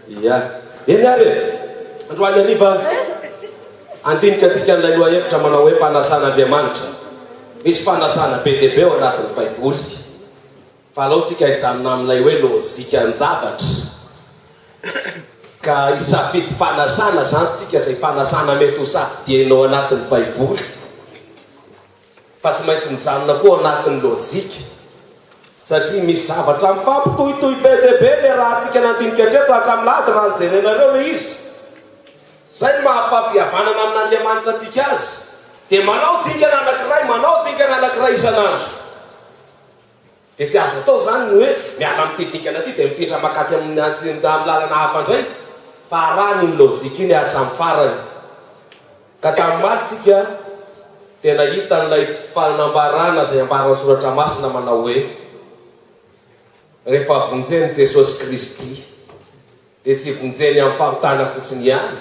Ia. Eny ary e! Androany hariva, handinika antsika an'ilay lohahevitra manao hoe Fanasan'Andriamanitra. Misy fanasana be dia be ao anatin'ny Baiboly. Fa alao tsika hijanona amin'ilay hoe lojikan-javatra. Ka hisafidy fanasana izany tsika, izay fanasana mety ho safidianao ao anatin'ny Baiboly. Fa tsy maintsy mijanona koa ao anatin'ny lojika. Satria misy zavatra mifampitohitohy be dia be ilay rahantsika nandinika hatreto hatramin'ny lahady raha nojerenareo ilay izy. Izay no maha fampihavanana amin'Andriamanitra antsika azy. Dia manao dingana anankiray, manao dingana anankiray isan'andro. Dia tsy azo atao izany ny hoe miala amin'ity dingana ity dia mifindra mankatsy amin'ny amin'ny lalana hafa indray fa arahina iny lojika iny hatramin'ny farany. Ka tamin'ny omaly tsika dia nahita an'ilay fanambarana izay ambaran'ny Soratra Masina manao hoe rehefa vonjen'i Jesosy Kristy dia tsy vonjeny amin'ny fahotana fotsiny ihany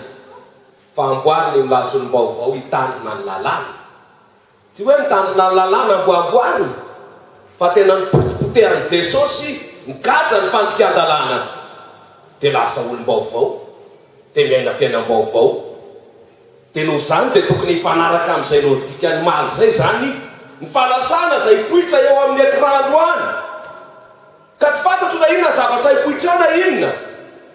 fa amboariny ho lasa olom-baovao hitandrina ny lalàna. Tsy hoe mitandrina ny lalàna amboamboarina fa tena nipotipotehan'i Jesosy nigadra ny fandikan-dalàna dia lasa olom-baovao dia miaina fiainam-baovao. Dia noho izany dia tokony hifanaraka amin'izay lojikan'ny omaly izay izany ny fanasana izay hipoitra eo amin'ny écran androany. Ka tsy fantatro na inona zavatra hipoitra eo na inona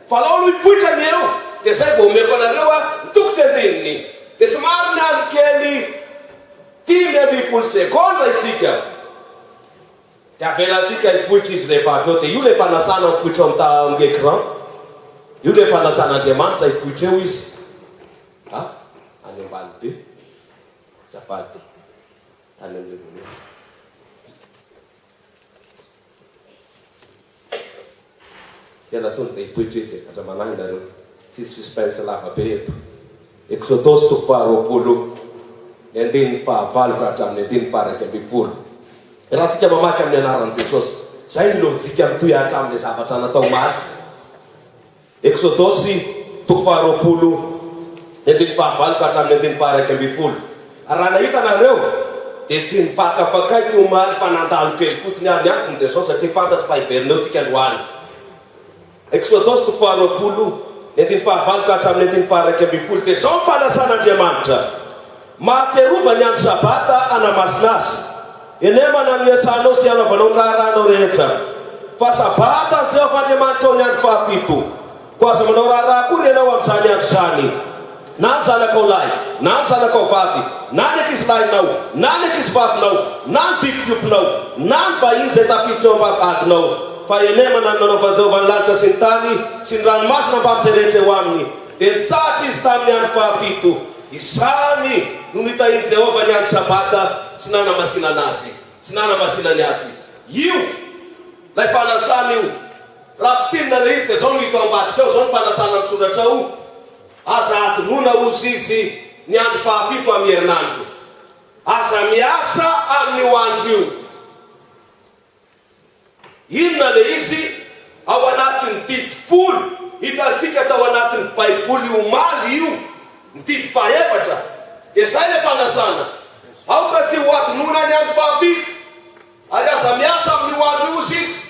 fa alao aloha hipoitra ny eo dia zay vao omeko anareo a ny toko sy andininy dia somary miandry kely 15 segondra isika dia avelantsika hipoitra izy rehefa avy eo dia io ilay fanasana mipoitra eo amin'ny écran io ilay fanasan'Andriamanitra hipoitra eo izy a any ambany be azafady any amin'ilay voalohany. Fialan tsiny dia hipoitra izy e, aza manahy nareo, tsisy suspense lava be eto. Eksodosy toko faha 20, ny andininy faha valo ka hatramin'ny andininy faha 11. Iarahantsika mamaky amin'ny anaran'i Jesosy. Zay ny lojika mitohy hatramin'ilay zavatra natao omaly. Eksodosy, toko faharoapolo, ny andininy fahavalo ka hatramin'ny andininy faha-11. Ary raha nahita nareo, dia tsy nifakafakaiko omaly fa nandalo kely fotsiny aho, ny antony dia izao, satria fantatro fa hiverina eo tsika androany. Eksodosy, toko faharoapolo, ny andininy fahavalo ka hatramin'ny andininy faha-11, dia izao ny fanasan'Andriamanitra. Mahatsiarova ny andro Sabata hanamasina azy. Henemana no iasanao sy hanaovanao ny raharahanao rehetra. Fa Sabata an'i Jehovah Andriamanitrao ny andro fahafito. Koa aza manao raharaha akory ianao amin'izany andro izany, na ny zanakao lahy, na ny zanakao vavy, na ny ankizilahinao, na ny ankizivavinao, na ny biby fiompinao, na ny vahiny izay tafiditra eo am-bavahadinao. Fa henemana no nanaovan'i Jehovah ny lanitra sy ny tany sy ny ranomasina mbamin'izay rehetra eo aminy. Dia nitsahatra izy tamin'ny andro fahafito. Izany no nitahian'i Jehovah ny andro Sabata sy nanamasinana azy, sy nanamasinany azy. Io, ilay fanasana io. Raha fintinina ilay izy dia izao no hita ao ambadika ao, izao ny fanasana misoratra ao, Aza hadinoina, hozy izy, ny andro fahafito amin'ny herinandro. Aza miasa amin'io andro io. Inona ilay izy? Ao anatin'ny didy folo hitantsika tao anatin'ny Baiboly omaly io, ny didy fahefatra, dia izay ilay fanasana, Aoka tsy hohadinoina ny andro fahafito, ary aza miasa amin'io andro io, hozy izy,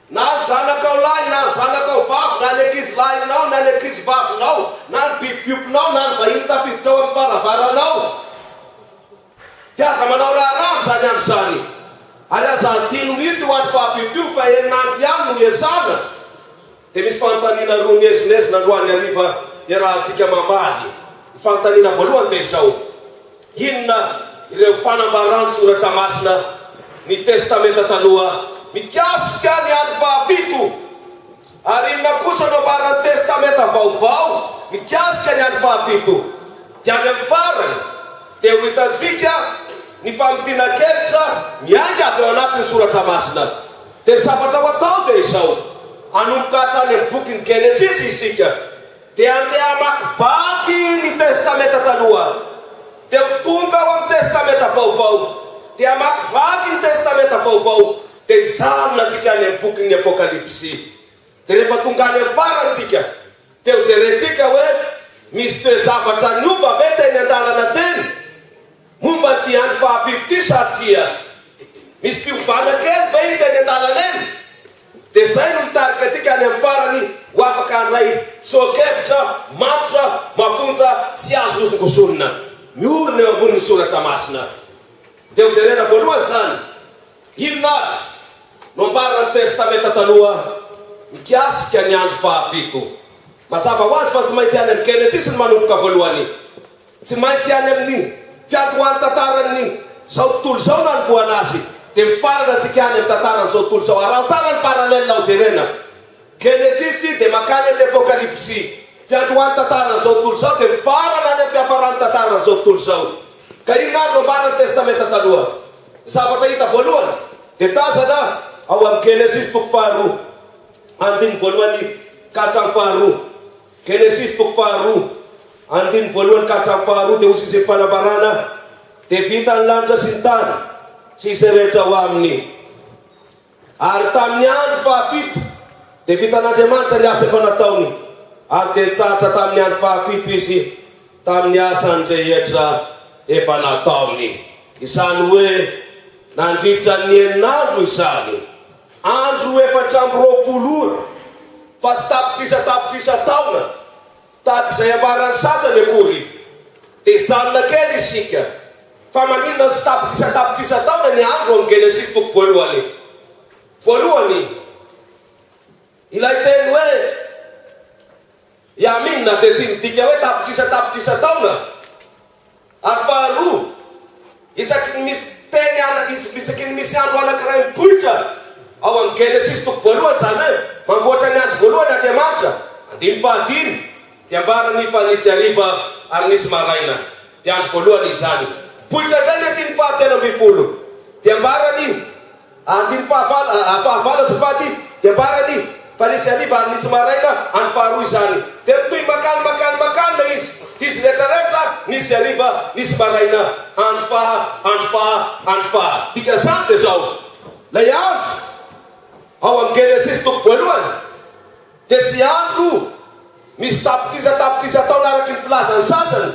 na ny zanakao lahy, na ny zanakao vavy, na ny ankizy lahinao, na ny ankizy vavinao, na ny biby fiompinao, na ny vahiny tafiditra ao amin'ny varavaranao. Dia aza manao raharaha amin'izany andro izany, ary aza adino mihitsy io andro fahafito io, fa enin'andro ihany no iasana. Dia misy fanontaniana roa miezinezina androany hariva iarahantsika mamaly. Ny fanontaniana voalohany dia izao, Inona ireo fanambaran'ny Soratra Masina, ny Testamenta Taloha, mikasika ny andro fahafito? Ary inona kosa no ambaran'ny Testamenta Vaovao mikasika ny andro fahafito? Dia any amin'ny farany dia ho hitantsika ny famintinan-kevitra miainga avy ao anatin'ny Soratra Masina. Dia ny zavatra ho atao dia izao, hanomboka hatrany amin'ny bokin'ny Genesisy isika, dia handeha hamakivaky ny Testamenta Taloha, dia ho tonga ao amin'ny Testamenta Vaovao, dia hamakivaky ny Testamenta Vaovao, Dia hijanona tsika any amin'ny bokin'ny Apokalypsy. Dia rehefa tonga any amin'ny farany tsika, dia ho jerentsika hoe misy toe-javatra niova ve teny an-dalana teny momba ity andro fahafito ity sa tsia. Misy fiovana kely ve hita eny an-dalana eny? Dia izay no hitarika antsika any amin'ny farany ho afaka. mandray tsoa-kevitra matotra, mafonja sy azo hozongozonina, miorina eo ambonin'ny Soratra Masina. Dia hojerena voalohany izany, inona avy no ambaran'ny Testamenta Taloha mikasika ny andro fahafito. Mazava ho azy fa tsy maintsy any amin'ny Genesisy ny manomboka voalohany. Tsy maintsy any amin'ny fiandohan'ny tantaran'ny izao tontolo izao no anombohana azy, dia mifarana antsika any amin'ny tantaran'izao tontolo izao. Araho tsara ny parallèle ho jerena. Genesisy dia mankany amin'ny Apokalypsy. Fiandohan'ny tantaran'izao tontolo izao dia mifarana any amin'ny fiafaran'ny tantaran'izao tontolo izao. Ka inona ary no ambaran'ny Testamenta Taloha? Ny zavatra hita voalohany dia tazana ao amin'ny Genesisy toko faharoa, andininy voalohany ka hatramin'ny faharoa. Genesisy toko faharoa, andininy voalohany ka hatramin'ny faharoa dia hoy izy fanambarana, Dia vita ny lanitra sy ny tany sy izay rehetra ao aminy. Ary tamin'ny andro fahafito dia vitan'Andriamanitra ny asa efa nataony, ary dia nitsahatra tamin'ny andro fahafito Izy tamin'ny asany rehetra efa nataony. Izany hoe nandritra ny enin'andro izany. Andro 24 ora, fa tsy tapitrisa tapitrisa taona, tahaka izay ambaran'ny sasany akory. Dia hijanona kely isika. Fa maninona no tsy tapitrisa tapitrisa taona ny andro ao amin'ny Genesisy toko voalohany? Voalohany, ilay teny hoe Yamin dia tsy midika hoe tapitrisa tapitrisa taona. Ary faharoa, isaky ny misy teny ana, isaky ny misy andro anankiray mipoitra ao amin'ny Genesisy toko voalohany, izany hoe mamboatra ny andro voalohany Andriamanitra, andininy fahadimy, dia ambarany fa nisy hariva ary nisy maraina, dia andro voalohany izany. Mipoitra indray ny andininy fahatelo ambin'ny folo, dia ambarany Andininy fahavalo, fahavalo azafady, dia ambarany fa nisy hariva ary nisy maraina, andro faharoa izany. Dia mitohy mankany mankany mankany ilay izy. Izy rehetra rehetra, nisy hariva, nisy maraina, andro faha, andro faha, andro faha. Dikan'izany dia izao, ilay andro ao amin'ny Genesisy toko voalohany dia tsy andro misy tapitrisa tapitrisa taona araky ny filazan'ny sasany,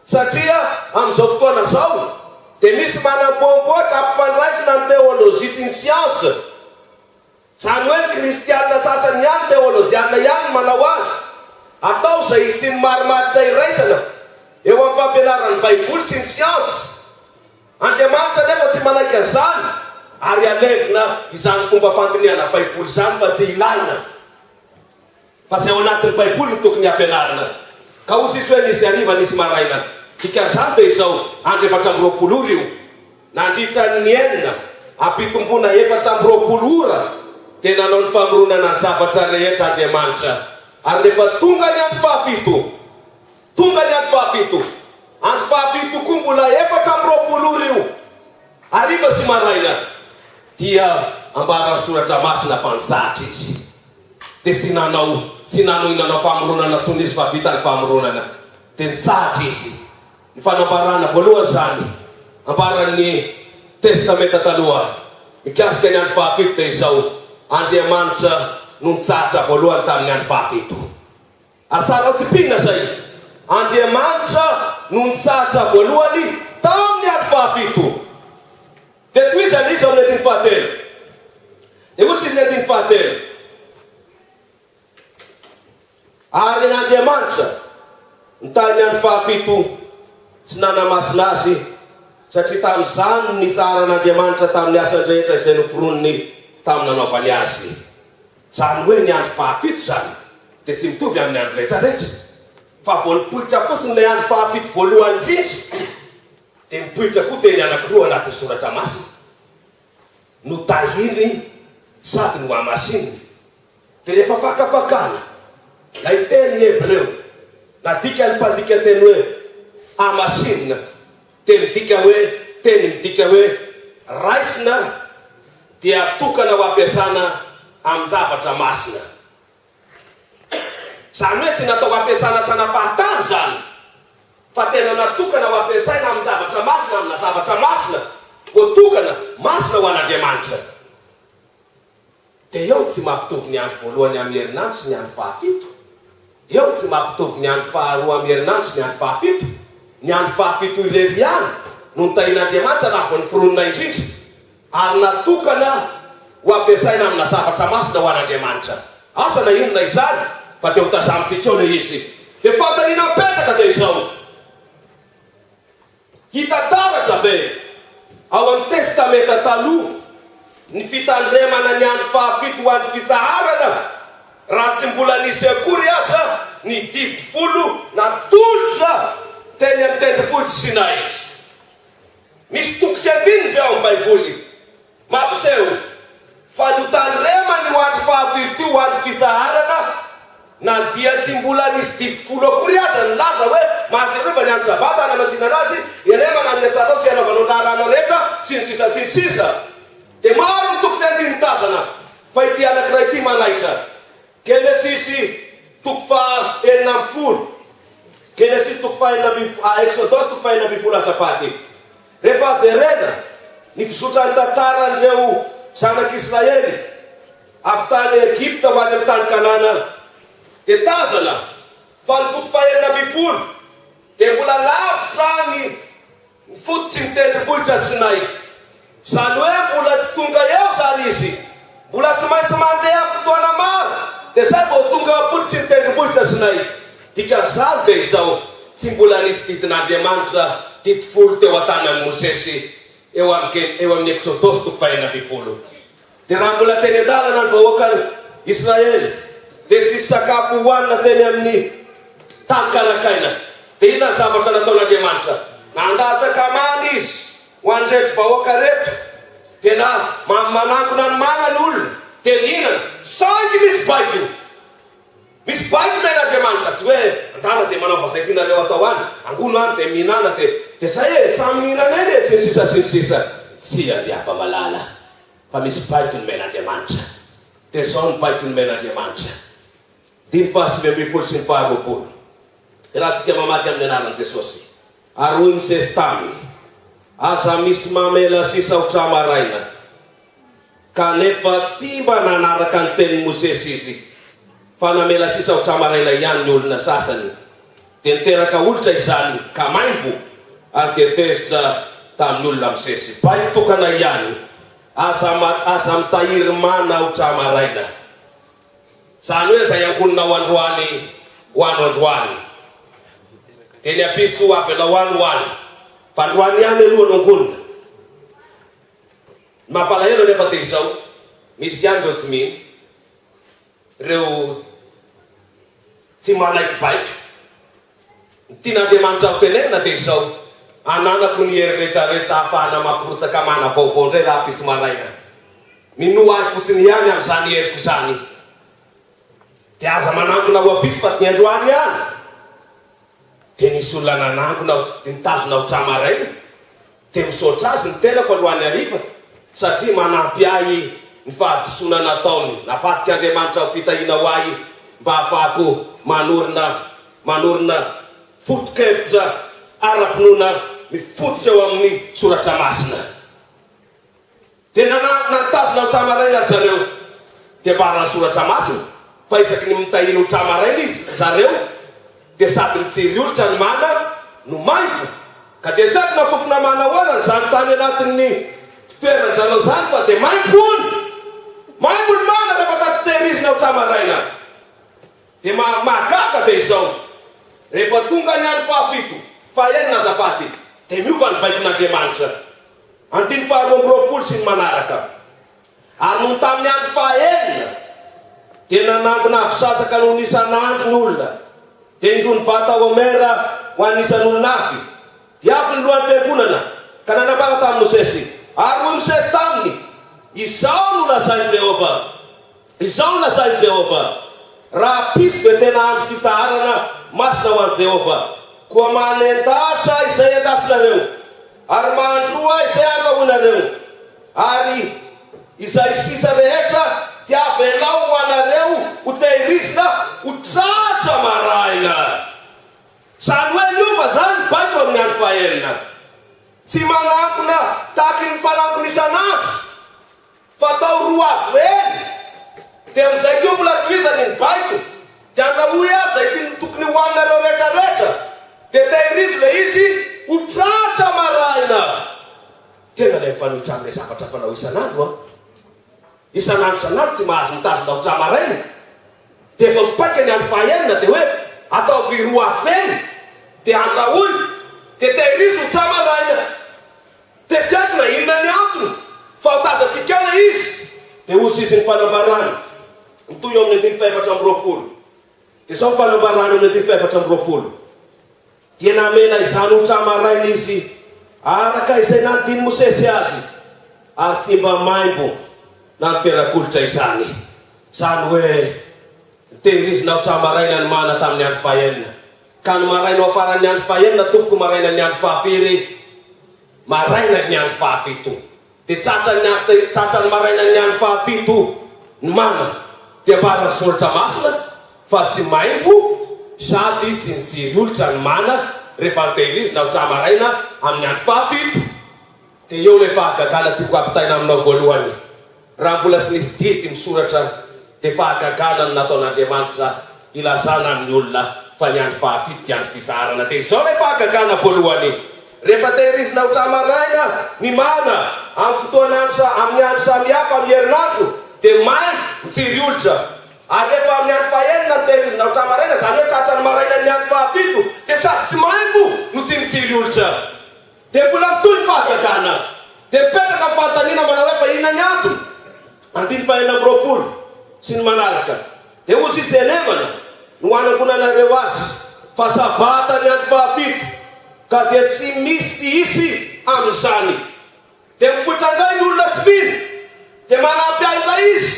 Satria amin'izao fotoana izao dia misy manamboamboatra ampifandraisina ny teolojia sy ny siansa. Izany hoe ny kristianina sasany ihany, teolojianina ihany no manao azy. Atao izay hisian'ny marimaritra iraisana eo amin'ny fampianaran'ny Baiboly sy ny siansa. Andriamanitra anefa tsy manaiky an'izany ary alevina izany fomba fandinihana Baiboly izany fa tsy ilaina. Fa izay ao anatin'ny Baiboly no tokony hampianarina. Ka hoy Jesosy hoe nisy hariva nisy maraina. Dikan'izany dia izao, andro 24 ora io. Nandritra ny enina, ampitomboina 24 ora, dia nanao ny famoronana ny zavatra rehetra Andriamanitra. Ary rehefa tonga ny andro fahafito, tonga ny andro fahafito, andro fahafito koa mbola 24 ora io, hariva sy maraina, dia ambaran'ny Soratra Masina fa nitsahatra Izy. Dia tsy nanao, tsy nanohy nanao famoronana intsony izy fa vita ny famoronana. Dia nitsahatra izy. Ny fanambarana voalohany izany, ambaran'ny Testamenta Taloha mikasika ny andro fahafito dia izao, Andriamanitra no nitsahatra voalohany tamin'ny andro fahafito. Ary tsara ho tsipihina izay, Andriamanitra no nitsahatra voalohany tamin'ny andro fahafito. Dia tohizana izy ao amin'ny andininy fahatelo. Dia hoy izy ny andininy fahatelo, Ary an'Andriamanitra nitahy ny andro fahafito sy nanamasina azy, satria tamin'izany no nitsaharan'Andriamanitra tamin'ny asany rehetra izay noforoniny tamin'ny nanaovany azy. Izany hoe ny andro fahafito izany dia tsy mitovy amin'ny andro rehetra rehetra, fa vao nipoitra fotsiny ilay andro fahafito voalohany indrindra, Dia mipoitra koa teny anankiroa anatin'ny Soratra Masina, notahiny sady nohamasininy. Dia rehefa fakafakana ilay teny hebreo nadikan'ny mpandika teny hoe hamasinina, dia midika hoe teny midika hoe raisina dia atokana ho ampiasana amin-javatra masina. Izany hoe tsy natao hampiasana asana fahatany izany, fa tena natokana ho ampiasaina amin-javatra masina, amina zavatra masina, voatokana, masina ho an'Andriamanitra. Dia eo tsy mampitovy ny andro voalohany amin'ny herinandro sy ny andro fahafito. Eo tsy mampitovy ny andro faharoa amin'ny herinandro sy ny andro fahafito. Ny andro fahafito irery ihany no notahian'Andriamanitra raha vao noforonina indrindra. Ary natokana ho ampiasaina amina zavatra masina ho an'Andriamanitra. Asa na inona izany? Fa dia ho tazamintsika eo ilay izy. Dia fanontaniana mipetraka dia izao, Hita taratra ve ao amin'ny Testamenta Taloha ny fitandremana ny andro fahafito ho andro fitsaharana, raha tsy mbola nisy akory aza ny Didy Folo natolotra teny amin'ny Tendrombohitr'i Sinay? Misy toko sy andininy ve ao amin'ny Baiboly Mampiseho fa notandremany io andro fahafito io ho andro fitsaharana, na dia tsy mbola nisy didy folo akory aza nilaza hoe, Mahatsiarova ny andro Sabata hanamasinana azy, hialemana ny asanao sy hanaovanao ny raharahanao rehetra, sy ny sisa sy ny sisa. Dia maro ny toko sy andininy mitazana, fa ity anankiray ity manaitra. Genesisy toko faha 16 Genesisy toko faha 16, Eksodosy toko faha 16 azafady. Rehefa jerena ny fizotran'ny tantaran'ireo zanak'Israely avy tany Egypta ho any amin'ny tany Kanana, dia tazana fa ny toko faha-16 dia mbola lavitra ny fototry ny tendrombohitra Sinay. Izany hoe mbola tsy tonga eo izany izy. Mbola tsy maintsy mandeha fotoana maro dia izay vao tonga eo am-pototry ny tendrombohitra Sinay. Dikan'izany dia izao, tsy mbola nisy didin'Andriamanitra, didy folo teo an-tanan'i Mosesy, eo amin'ny eo amin'ny Eksodosy toko fahenina 16. Dia raha mbola teny an-dalana ny vahoakan'i Israely, dia tsisy sakafo hohanina teny amin'ny tany karakaina. Dia inona ny zavatra nataon'Andriamanitra? Nandatsaka mana Izy ho an'ireto vahoaka ireto. Dia na manangona ny mana ny olona, dia nihinana. Saingy misy baiko. Misy baiko omen'Andriamanitra, tsy hoe andana dia manaova izay tianareo atao any, angono any dia mihinana dia dia zay e, samy mihinana eny e, sy ny sisa sy ny sisa. Tsia ry hava-malala fa misy baiko nomen'Andriamanitra. Dia izao ny baiko nomen'Andriamanitra, dimy faha 19 sy ny faha 20. Iarahantsika mamaky amin'ny anaran'i Jesosy. Ary hoy Mosesy taminy, Aza misy mamela sisa ho tra-maraina. Kanefa tsy mba nanaraka ny tenin'i Mosesy izy, fa namela sisa ho tra-maraina ihany ny olona sasany. Dia niteraka olitra izany, ka maimbo, ary dia tezitra tamin'ny olona Mosesy. Baiko tokana ihany, Aza, aza mitahiry mana ho tra-maraina. Izany hoe izay angoninao androany ho ano androany. Dia ny ampitso avelao any ho any. Fa androany ihany aloha no angonina. Ny mampalahelo anefa dia izao, misy ihany ireo tsy mino, ireo tsy manaiky baiko. Ny tian'Andriamanitra ho tenenina dia izao, ananako ny hery rehetrarehetra ahafahana mamporotsaka mana vaovao indray rahampitso maraina. Minoa ahy fotsiny ihany amin'izany heriko izany. Dia aza manangona ho ampitso fa ny androany ihany. Dia nisy olona nanangona dia nitazona ho tra-maraina. Dia misaotra azy ny tenako androany hariva satria manampy ahy ny fahadisoana nataony. Navadik'Andriamanitra ho fitahiana ho ahy mba hahafahako manorina manorina foto-kevitra ara-pinoana mifototra eo amin'ny Soratra Masina. Dia nitazona ho tra-maraina ry zareo. Dia ambaran'ny Soratra Masina fa isaky ny mitahiry ho tra-maraina izy, ry zareo, dia sady mitsiry olitra ny mana no maimbo. Ka dia tsy haiko na fofona mana ahoana izany tany anatin'ny fitoeran-dry zareo izany fa dia maimbo hono. Maimbo ny mana rehefa taterizina ho tra-maraina. Dia mahagaga dia izao, rehefa tonga ny andro fahafito, fahenina azafady, dia miova ny baikon'Andriamanitra. Andininy faha-22 sy ny manaraka. Ary nony tamin'ny andro faha-enina, dia nanangona avy sasaka noho ny isan'andro ny olona, dia indro nivata homera ho an'ny isan'olona avy. Dia avy ny lohan'ny fiangonana, ka nanambara tamin'i Mosesy. Ary hoy Mosesy taminy, Izao no lazain'i Jehovah, Izao no lazain'i Jehovah, Rahampitso dia tena andro fitsaharana masina ho an'i Jehovah, koa manendasa izay endasinareo, Ary mahandroa izay andrahoinareo, ary izay sisa rehetra dia avelao ho anareo ho tehirizina ho tratra maraina. Izany hoe niova izany ny baiko amin'ny andro fahenina. Tsy manankona tahaky ny fanankona isan'andro. Fa atao roa avo heny dia amin'izay koa mbola tohizany ny baiko dia andrahoy ary izay tiany tokony hohaninareo rehetra rehetra dia tehirizo ilay izy ho tratra maraina. Tena ilay mifanohitra amin'ilay zavatra fanao isan'andro an! Isan'andro isan'andro tsy mahazo mitazona ho tra-maraina. Dia vao mipaika ny andro fahaenina dia hoe ataovy roa avril dia andrahoy dia tehirizo ho tra maraina. Dia tsy haiko na inona ny antony fa ho tazantsika eo ilay izy. Dia hozy izy ny fanambarany mitohy eo amin'ny andininy faha-24. Dia izao ny fanambarany eo amin'ny andininy faha-24. Dia namela izany ho tra-maraina izy, araka izay nandidian'i Mosesy azy, ary tsy mba maimbo na nitera-kolitra izany. Izany hoe, notehirizina ho tra-maraina ny mana tamin'ny andro fahenina. Ka ny maraina ao faran'ny andro fahenina, tompoko, marainan'ny andro fahafiry? Marainan'ny andro fahafito. Dia tratran'ny andro tratran'ny marainan'ny andro fahafito ny mana, dia ambaran'ny Soratra Masina fa tsy maimbo sady tsy nitsiry olitra ny mana rehefa notehirizina ho tra-maraina amin'ny andro fahafito. Dia eo ilay fahagagana tiako hampitaina aminao voalohany. Raha mbola tsy nisy didy misoratra dia fahagagana no nataon'Andriamanitra hilazana amin'ny olona fa ny andro fahafito dia andro fitsaharana. Dia izao ilay fahagagana voalohany, rehefa tehirizina ho tra-maraina ny mana amin'ny fotoana andro amin'ny andro samihafa amin'ny herinandro dia may mitsiry olitra. Ary rehefa amin'ny andro fahenina no tehirizina ho tra-maraina, izany hoe tratran'ny marainan'ny andro fahafito, dia sady tsy maimbo no tsy mitsiry olitra. Dia mbola mitohy ny fahagagana. Dia mipetraka ny fanontaniana manao hoe fa inona ny antony? Andininy faha-26 sy ny manaraka. Dia hozy izy, Henemana no hanangonanareo azy, fa Sabata ny andro fahafito, ka dia tsy misy hisy amin'izany. Dia mipoitra indray ny olona tsy mino. Dia manampy ahy indray izy,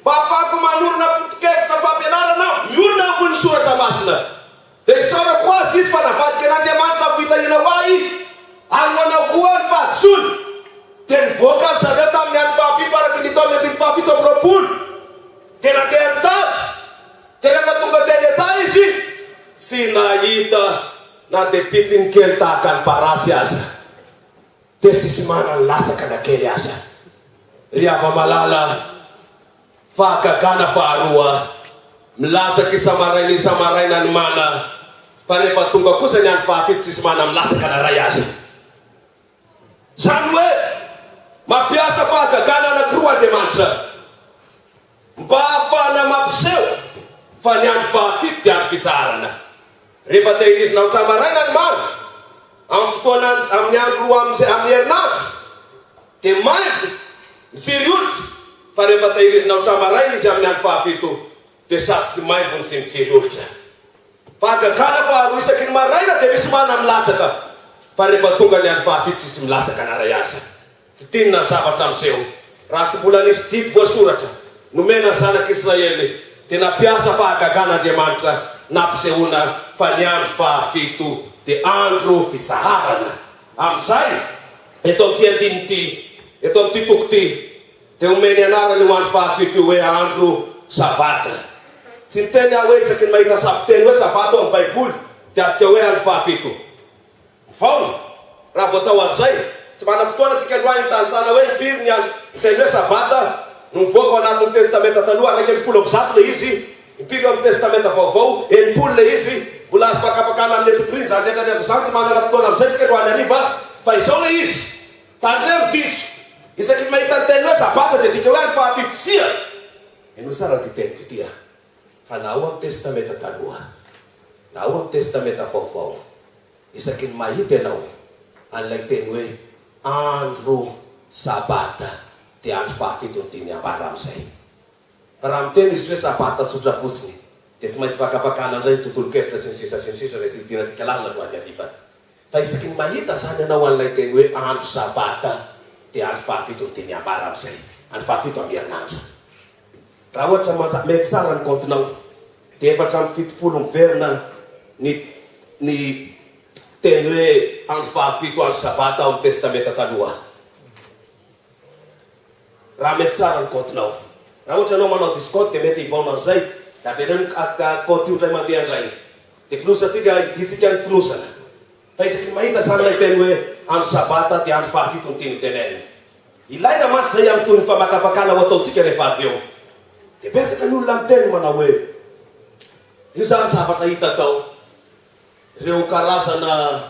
mba hahafahako manorina foto-kevitra fampianarana miorina ambonin'ny Soratra Masina. Dia isaorako azy izy fa navadika an'Andriamanitra ho fitahiana ho ahy ary ho anao koa ny fahadisoany. Dia nivoaka ry zareo tamin'ny andro fahafito araka ny taon'ny andininy fahafito amby 20. Dia nandeha nitady. Dia rehefa tonga teny an-tsaha izy, tsy nahita na dia pitiny kely tahaka ny parasy aza. Dia tsisy mana nilatsaka na kely aza. Ry hava-malala, fahagagana faharoa, milatsaka isa-maraina isa-maraina ny mana, fa rehefa tonga kosa ny andro fahafito tsisy mana milatsaka na ray aza. Izany hoe, mampiasa fahagagana anankiroa Andriamanitra mba hahafahana mampiseho fa ny andro fahafito dia andro fitsaharana. Rehefa tehirizina ho tra-maraina ny mana, amin'ny fotoana amin'ny andro roa amin'ny amin'ny herinandro, dia mainty, mitsiry olitra, fa rehefa tehirizina ho tra-maraina izy amin'ny andro fahafito, dia sady tsy maimbo no tsy mitsiry olitra. Fahagagana faharoa isaky ny maraina dia misy mana milatsaka, fa rehefa tonga ny andro fahafito tsisy milatsaka na iray aza. Fintinina ny zavatra miseho. Raha tsy mbola nisy didy voasoratra nomena ny zanak'Israely, dia nampiasa fahagagana Andriamanitra nampisehoana fa ny andro fahafito dia andro fitsaharana. Amin'izay, eto amin'ity andininy ity, eto amin'ity toko ity, dia omeny anarana io andro fahafito io hoe andro Sabata. Tsy niteny aho hoe isaky ny mahita sab-teny hoe Sabata ao amin'ny Baiboly dia adika hoe andro fahafito. Vaona, raha vao atao an'izay, tsy manam-potoana tsika androany hitanisana hoe impiry ny andro ny teny hoe Sabata no mivoaka ao anatin'ny Testamenta Taloha, 111 ilay izy, impiry ao amin'ny Testamenta Vaovao, 60 ilay izy, mbola azo fakafakana amin'ny antsipiriany izany rehetra rehetra izany, tsy manana fotoana amin'izay tsika androany hariva, fa izao ilay izy, tandremo diso, isaky ny mahita ny teny hoe Sabata dia adika hoe andro fahafito, tsia! Henoy tsara ity teniko ity a! Fa na ao amin'ny Testamenta Taloha, na ao amin'ny Testamenta Vaovao, isaky ny mahita ianao an'ilay teny hoe andro Sabata dia andro fahafito no tiany hambara amin'izay. Fa raha miteny izy hoe Sabata tsotra fotsiny dia tsy maintsy fakafakana indray ny tontolon-kevitra sy ny sisa sy ny sisa izay tsy hidirantsika lalina androany hariva. Fa isaky ny mahita izany ianao an'ilay teny hoe andro Sabata dia andro fahafito no tiany hambara amin'izay, andro fahafito amin'ny herinandro. Raha ohatra manja mety tsara ny kaontinao dia 74 miverina ny ny teny hoe andro fahafito andro sabata ao amin'ny testamenta taloha. Raha mety tsara ny kaontinao. Raha ohatra ianao manao discompte dia mety hivaona an'izay dia avereno ny kaonty io indray mandeha indray. Dia fonosantsika hidintsika ny fonosana. Fa isaky ny mahita izany ilay teny hoe andro sabata dia andro fahafito no tiany hotenenina. Ilaina mantsy izay amin'ny toy ny famakafakana ho ataontsika rehefa avy eo. Dia betsaka ny olona miteny manao hoe, Io izany zavatra hita tao. Ireo karazana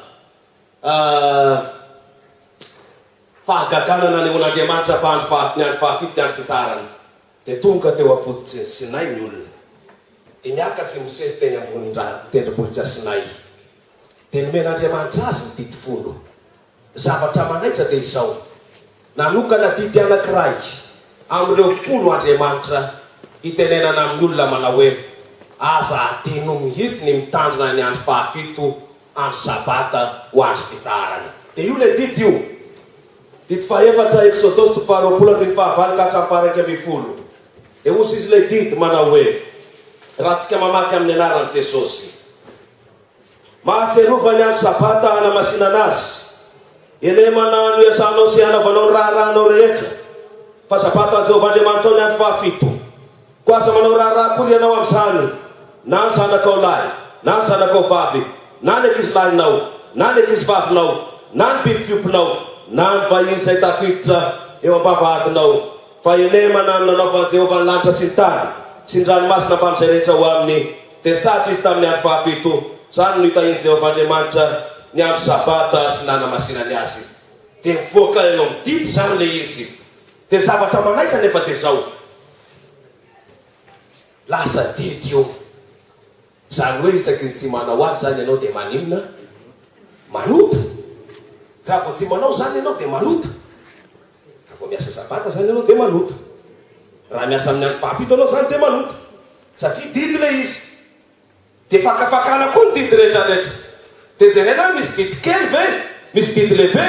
fahagagana nanehoan'Andriamanitra fa andro faha, ny andro fahafito dia andro fitsaharana. Dia tonga teo am-pototry ny Sinay ny olona. Dia niakatra i Mosesy teny ambonin'ny tendrombohitra Sinay. Dia nomen'Andriamanitra azy ny didy folo. Zavatra manaitra dia izao, nanokana didy anankiray amin'ireo folo Andriamanitra hitenenana amin'ny olona manao hoe, Aza adino mihitsy ny mitandrina ny andro fahafito, andro Sabata, ho andro fitsaharana. Dia io ilay didy io. Didy fahefatra, Eksodosy toko faharoapolo andininy fahavalo ka hatramin'ny faha-11. Dia hozy izy ilay didy manao hoe, Raha tsika mamaky amin'ny anaran'i Jesosy. Mahatsiarova ny andro Sabata hanamasinana azy. Elemana no iasanao sy hanaovanao ny raharahanao rehetra, fa Sabata an'i Jehovah Andriamanitrao ny andro fahafito. Koa aza manao raharaha akory ianao amin'izany, na ny zanakao lahy, na ny zanakao vavy, na ny ankizilahinao, na ny ankizivavinao, na ny biby fiompinao, na ny vahiny izay tafiditra eo am-bavahadinao, fa elemana no nanaovan'i Jehovah ny lanitra sy ny tany, sy ny ranomasina mbamin'izay rehetra ao aminy. Dia nitsahatra izy tamin'ny andro fahafito. Izany no nitahian'i Jehovah Andriamanitra ny andro Sabata sy nanamasinany azy. Dia mivoaka eo amin'ny didy izany ilay izy. Dia ny zavatra manaitra anefa dia izao, lasa didy io. Izany hoe isaky ny tsy manao azy izany ianao dia maninona? Manota. Raha vao tsy manao izany ianao dia manota. Raha vao miasa sabata izany ianao dia manota. Raha miasa amin'ny andro fahafito ianao izany dia manota. Satria didy ilay izy. Dia fakafakana koa ny didy rehetra rehetra. Dia jerena hoe misy didy kely ve? Misy didy lehibe?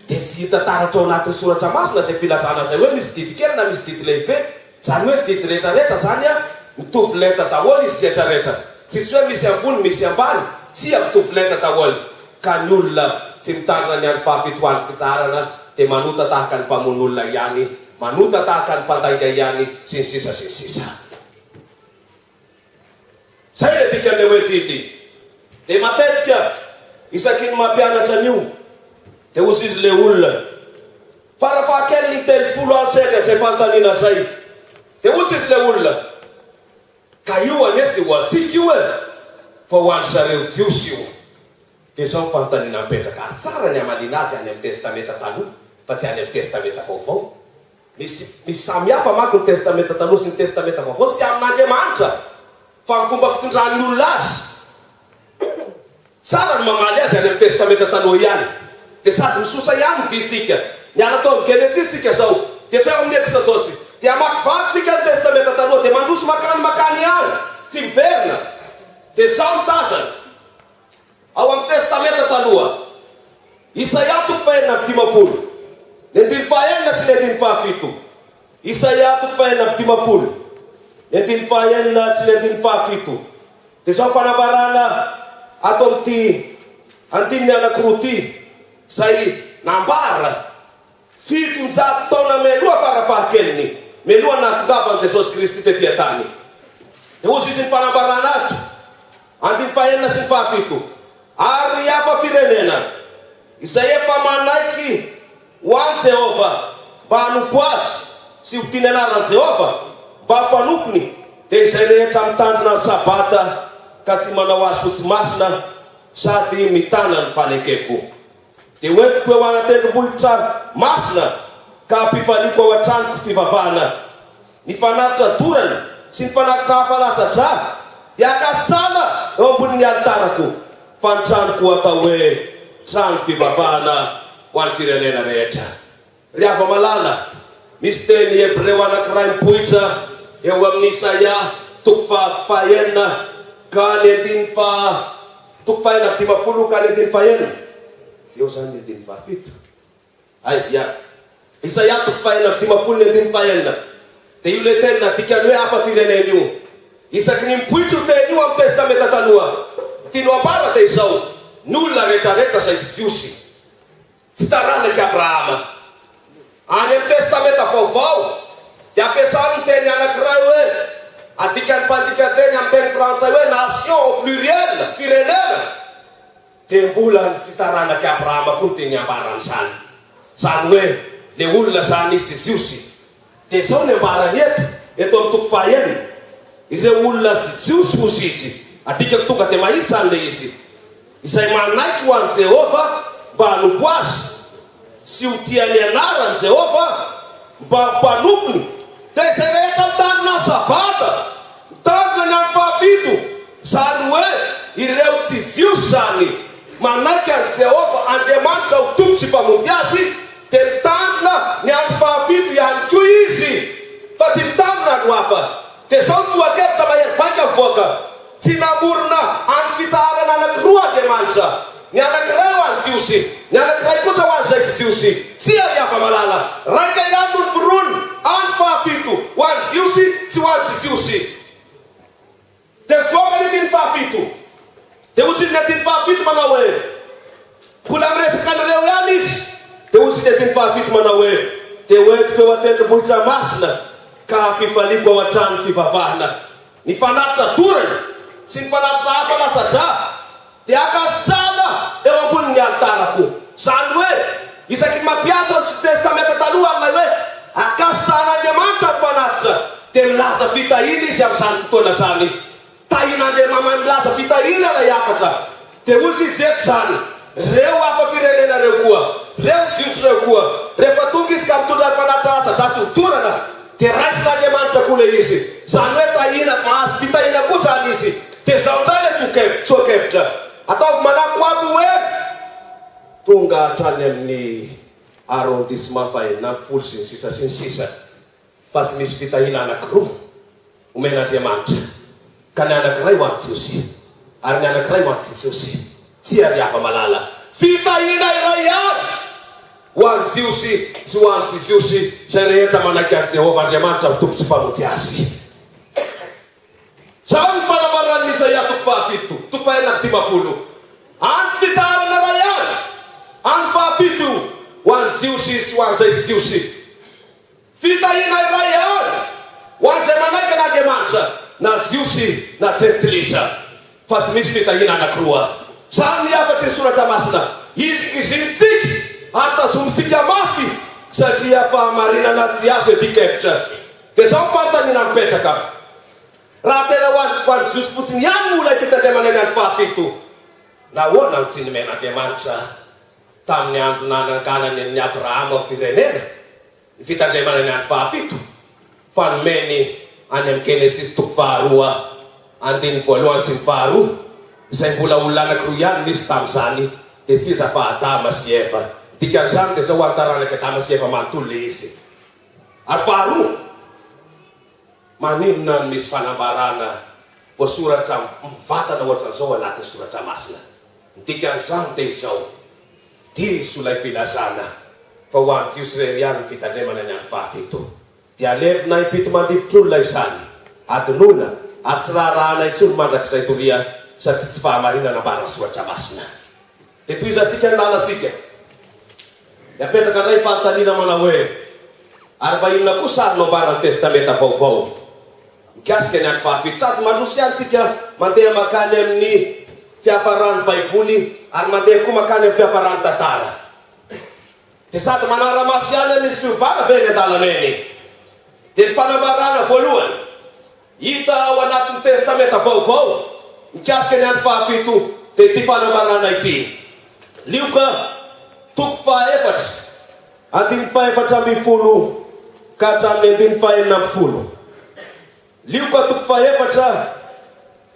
Dia tsy hita taratra ao anatin'ny soratra masina izay filazana izay hoe misy didy kely na misy didy lehibe. Izany hoe ny didy rehetra rehetra izany an, mitovy lenta daholo izy rehetra rehetra. Tsisy hoe misy ambony misy ambany, tsia mitovy lenta daholo. Ka ny olona tsy mitandrina ny andro fahafito andro fitsaharana dia manota tahaka ny mpamono olona ihany, manota tahaka ny mpandainga ihany, sy ny sisa sy ny sisa. Zay le dikan'le hoe didy. De matetika isaky ny mampianatra an'io de hozy izy le olona farafahakeliny 30 aho sendra izay fanontaniana zay de hozy izy le olona ka io anie tsy ho antsika io e fa ho an-dry zareo jiosy io. De zao ny fanontaniana mipetraka ary tsara ny hamaliana azy any amin'ny testamenta taloha fa tsy any amin'ny testamenta vaovao. Misy misy samy hafa manko ny Testamenta Taloha sy ny Testamenta Vaovao, tsy amin'Andriamanitra fa ny fomba fitondran'ny olona azy. Tsara ny mamaly azy any amin'ny Testamenta Taloha ihany. Dia sady misosa ihany ny diantsika. Niala tao amin'ny Genesisy isika izao, dia avy ao amin'ny Eksodosy. Dia hamakivaky tsika ny Testamenta Taloha, dia mandroso mankany mankany ihany, tsy miverina. Dia izao no tazana. Ao amin'ny Testamenta Taloha, Isaia toko faha-56, ny andininy fahaenina sy ny andininy fahafito. Isaia toko faha-56, ny andininy fahaenina sy ny andininy fahafito. Dia izao fanambarana ato amin'ity andininy anankiroa ity, izay nambara 700 taona mialoha farafahakeliny, mialoha nahatongavan'i Jesosy Kristy tety an-tany. Dia hozy izy ny fanambarana ato, andininy fahenina sy ny fahafito, Ary ny hafa firenena, izay efa manaiky ho an'i Jehovah mba hanompo Azy sy ho tia ny anaran'i Jehovah mba ho mpanompony, dia izay rehetra mitandrina ny Sabata ka tsy manao azy ho tsy masina sady mitana ny fanekeko. Dia ho entiko eo an-tendrombohitra masina ka hampifaliako ao an-tranoko fivavahana. Ny fanatitra dorana sy ny fanatitra hafa latsa-drà dia hankasitrahana eo ambonin'ny alitarako, fa ny tranoko ho atao hoe trano fivavahana ho an'ny firenena rehetra. Ry hava-malala, misy teny hebreo anankiray mipoitra eo amin'ny Isaia toko faha fahenina ka ny andininy faha toko faha 56 ka ny andininy fahenina. Tsy eo izany ny andininy fahafito. Hay, ya. Isaia toko faha 56 ny andininy fahenina. Dia io ilay teny nadikany hoe hafa firenena io. Isaky ny mipoitra io teny io amin'ny Testamenta Taloha, ny tiany ho ambara dia izao, ny olona rehetrarehetra izay tsy Jiosy, Tsy taranak'i Abrahama. Any amin'ny Testamenta Vaovao, dia ampiasany ny teny anankiray hoe, adikan'ny mpandika teny amin'ny teny frantsay hoe nation au pluriel, firenena, dia mbola ny tsy taranak'i Abrahama koa no tiany ambaran'izany. Izany hoe, ilay olona izany tsy Jiosy. Dia izao ny ambarany eto, eto amin'ny toko fahaenina, ireo olona tsy Jiosy, hozy izy, adikako tonga dia mahitsy izany ilay izy, izay manaiky ho an'i Jehovah mba hanompo azy, sy ho tia ny anaran'i Jehovah mba ho mpanompony, dia izay rehetra mitandrina ny Sabata, Mitandrina ny andro fahafito, izany hoe ireo tsy Jiosy izany, manaiky an'i Jehovah Andriamanitra ho Tompo sy Mpamonjy azy, dia mitandrina ny andro fahafito ihany koa izy, fa tsy mitandrina andro hafa. Dia izao ny tsoa-kevitra mahery vaika mivoaka, Tsy namorona andro fitsaharana anankiroa Andriamanitra, ny anankiray ho an'ny Jiosy, ny anankiray kosa ho an'izay tsy Jiosy. Tsia, ry hava-malala, raika ihany no noforoniny, andro fahafito, ho an'ny Jiosy sy ho an'ny tsy Jiosy. Dia mivoaka ny andininy fahafito. Dia hoy izy ny andininy fahafito manao hoe, Mbola miresaka an'ireo ihany izy. Dia hoy izy ny andininy fahafito manao hoe, Dia hoentiko eo an-tendrombohitra masina ka hampifaliako ao an-trano fivavahana. Ny fanatitra dorana sy ny fanatitra hafa latsa-drà dia ankasitrahana eo ambonin'ny alitarako. Izany hoe, isaky ny mampiasa ny Testamenta Taloha an'ilay hoe ankasitrahan'Andriamanitra ny fanatitra, dia milaza fitahiana izy amin'izany fotoana izany. Tahian'Andriamama milaza fitahiana ilay hafatra. Dia hoy izy eto izany, Reo hafa firenena reo koa, reo Jiosy reo koa, rehefa tonga izy ka mitondra ny fanatitra latsa-dratsy ho dorana, dia raisin'Andriamanitra koa ilay izy. Izany hoe tahiana, mahazo fitahiana koa izany izy. Dia izao indray ilay tsoa-kevitra, ataovy manakoako hoe tonga hatrany amin'ny arrondissement faha-16 sy ny sisa sy ny sisa. Fa tsy misy fitahiana anankiroa omen'Andriamanitra, ka ny anankiray ho an'ny Jiosy, ary ny anankiray ho an'ny tsy Jiosy. Tsia, ry hava-malala. Fitahiana iray ihany ho an'ny Jiosy sy ho an'ny tsy Jiosy, izay rehetra manaiky an'i Jehovah Andriamanitra ho Tompo sy Mpamonjy azy. Izao ny fanambaran'i Isaia toko fahafito, toko faha-56, Andro fitsaharana iray ihany, andro fahafito, ho an'ny Jiosy sy ho an'izay tsy Jiosy. Fitahiana iray ihany ho an'izay manaiky an'Andriamanitra, na Jiosy na Jentilisa, fa tsy misy fitahiana anankiroa. Izany ny hafatry ny Soratra Masina. Izikizinintsika ary tazomintsika mafy satria fahamarinana tsy azo iadian-kevitra. Dia izao ny fanontaniana mipetraka, Raha tena ho an'ny Jiosy fotsiny ihany moa ilay fitandremana ny andro fahafito, nahoana no tsy nomen'Andriamanitra tamin'ny andro nananganany an'i Abrahama ho firenena, ny fitandremana ny andro fahafito, fa nomeny any amin'ny Genesisy toko faharoa andininy voalohany sy ny faharoa, izay mbola olona anankiroa ihany nisy tamin'izany, dia tsy iza fa Adama sy Eva. Ny dikan'izany dia izao, ho an'ny taranak'i Adama sy Eva manontolo ilay izy. Ary faharoa, maninona no misy fanambarana voasoratra mivantana ohatran'izao anatin'ny Soratra Masina? Ny dikan'izany dia izao, Diso ilay filazana fa ho an'ny Jiosy irery ihany ny fitandremana ny andro fahafito. Dia alevina impito mandifotr'olona izany, adinoina ary tsy raharahana intsony mandrakizay doria satria tsy fahamarinana ambaran'ny Soratra Masina. Dia tohizantsika ny lalantsika. Dia apetraka indray ny fanontaniana manao hoe, Ary mba inona kosa ary no ambaran'ny Testamenta Vaovao mikasika ny andro fahafito? Sady mandroso ihany tsika mandeha mankany amin'ny fiafaran'ny Baiboly ary mandeha koa mankany amin'ny fiafaran'ny tantara. Dia sady manara-maso ihany hoe misy fiovana ve eny an-dalana eny. Dia ny fanambarana voalohany hita ao anatin'ny Testamenta Vaovao mikasika ny andro fahafito dia ity fanambarana ity. Lioka toko fahaefatra, andininy faha-14 ka hatramin'ny andininy faha-16. Lioka toko fahaefatra,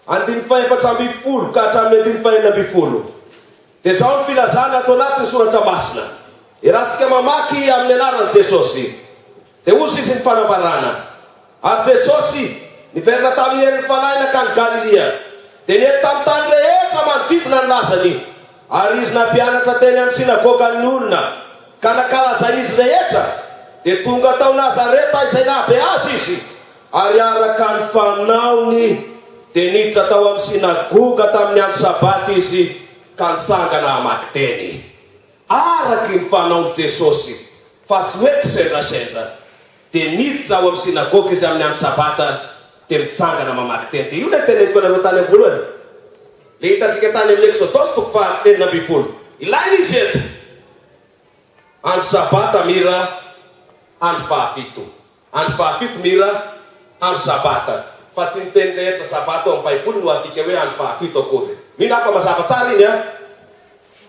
andininy faha-14 ka hatramin'ny andininy faha-16. Dia izao ny filazana ato anatin'ny Soratra Masina, Iarahantsika mamaky amin'ny anaran'i Jesosy. Dia hozy izy ny fanambarana. Ary Jesosy niverina tamin'ny herin'ny Fanahy nankany Galilia. Dia niely tamin'ny tany rehetra manodidina ny lazany. Ary izy nampianatra teny amin'ny synagogan'ny olona, ka nankalazain'izy rehetra. Dia tonga tao Nazareta izay nahabe azy izy, ary araka ny fanaony dia niditra tao amin'ny synagoga tamin'ny andro Sabata izy ka nitsangana hamaky teny. Araka ny fanaon'i Jesosy, fa tsy hoe kisendrasendra, dia niditra ao amin'ny synagoga izy amin'ny andro Sabata, dia mitsangana mamaky teny. Dia io ilay teneniko anareo tany am-boalohany, ilay hitantsika tany amin'ny Eksodosy toko faha 16. Ilaina izy eto. Andro Sabata mira andro fahafito. Andro fahafito mira andro Sabata. Fa tsy ny teny rehetra Sabata ao amin'ny Baiboly no adika hoe andro fahafito akory. Mino aho fa mazava tsara iny an!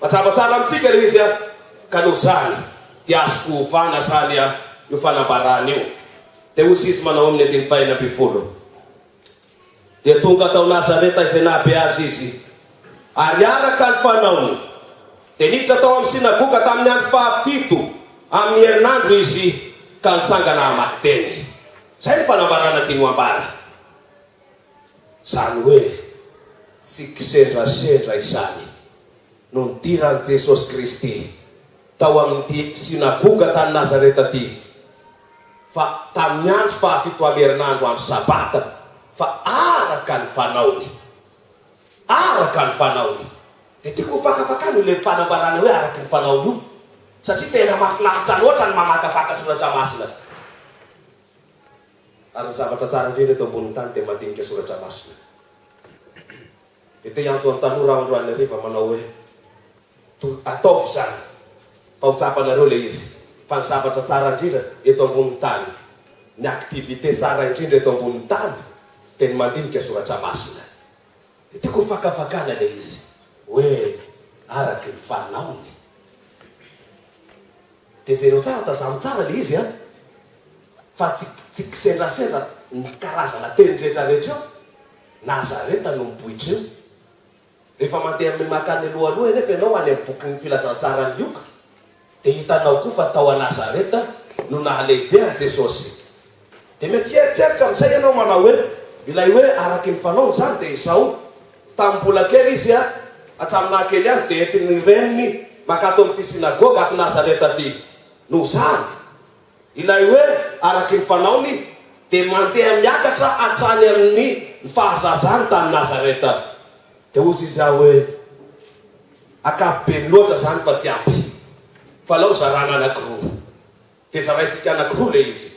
Mazava tsara amintsika ilay izy an! Ka noho izany dia azoko ovana izany an io fanambarana io. Dia hoy izy manao amin'ny andininy faha 16. Dia tonga tao Nazareta izay nahabe azy izy, ary araka ny fanaony, dia niditra tao amin'ny synagoga tamin'ny andro fahafito amin'ny herinandro izy ka nitsangana hamaky teny. Izay no fanambarana tiany ho ambara. Izany hoe tsy kisendrasendra izany no nidiran'i Jesosy Kristy tao amin'ity synagoga tany Nazareta ity, fa tamin'ny andro fahafito amin'ny herinandro andro Sabata, fa araka ny fanaony. Araka ny fanaony. Dia tiako ho fakafakana io ilay fanambarana hoe araka ny fanaony io, satria tena mahafinaritra loatra ny mamakafaka soratra masina. Ary ny zavatra tsara indrindra eto ambonin'ny tany dia mandinika soratra masina. Dia te hiantso an'ny tanora aho androany hariva manao hoe, To, ataovy izany, fa ho tsapanareo ilay izy, fa ny zavatra tsara indrindra eto ambonin'ny tany, ny activité tsara indrindra eto ambonin'ny tany, dia ny mandinika soratra masina. Dia tiako ho fakafakana ilay izy, hoe araky ny fanaony. Dia jereo tsara, tazano tsara ilay izy an! Fa tsy, tsy kisendrasendra ny karazana teny rehetrarehetra eo, Nazareta no mipoitra eo. Rehefa mandeha amin'ny mankany alohaloha anefa ianao any amin'ny bokin'ny Filazantsaran'i Lioka, dia hitanao koa fa tao a Nazareta no nahalehibe an'i Jesosy. Dia mety hieritreritra amin'izay ianao manao hoe, 'Ilay hoe araka ny fanaony izany dia izao, tamin'ny mbola kely izy, hatramin'ny nahakely azy, dia entin'ny reniny mankato amin'ity synagoga ato Nazareta ity. Noho izany, Ilay hoe araky ny fanaony dia mandeha miakatra hatrany amin'ny ny fahazazany tany Nazareta. Dia hozy izy aho hoe, ankapobeny loatra izany fa tsy ampy. Fa alao zarana anankiroa. Dia zaraintsika anankiroa ilay izy.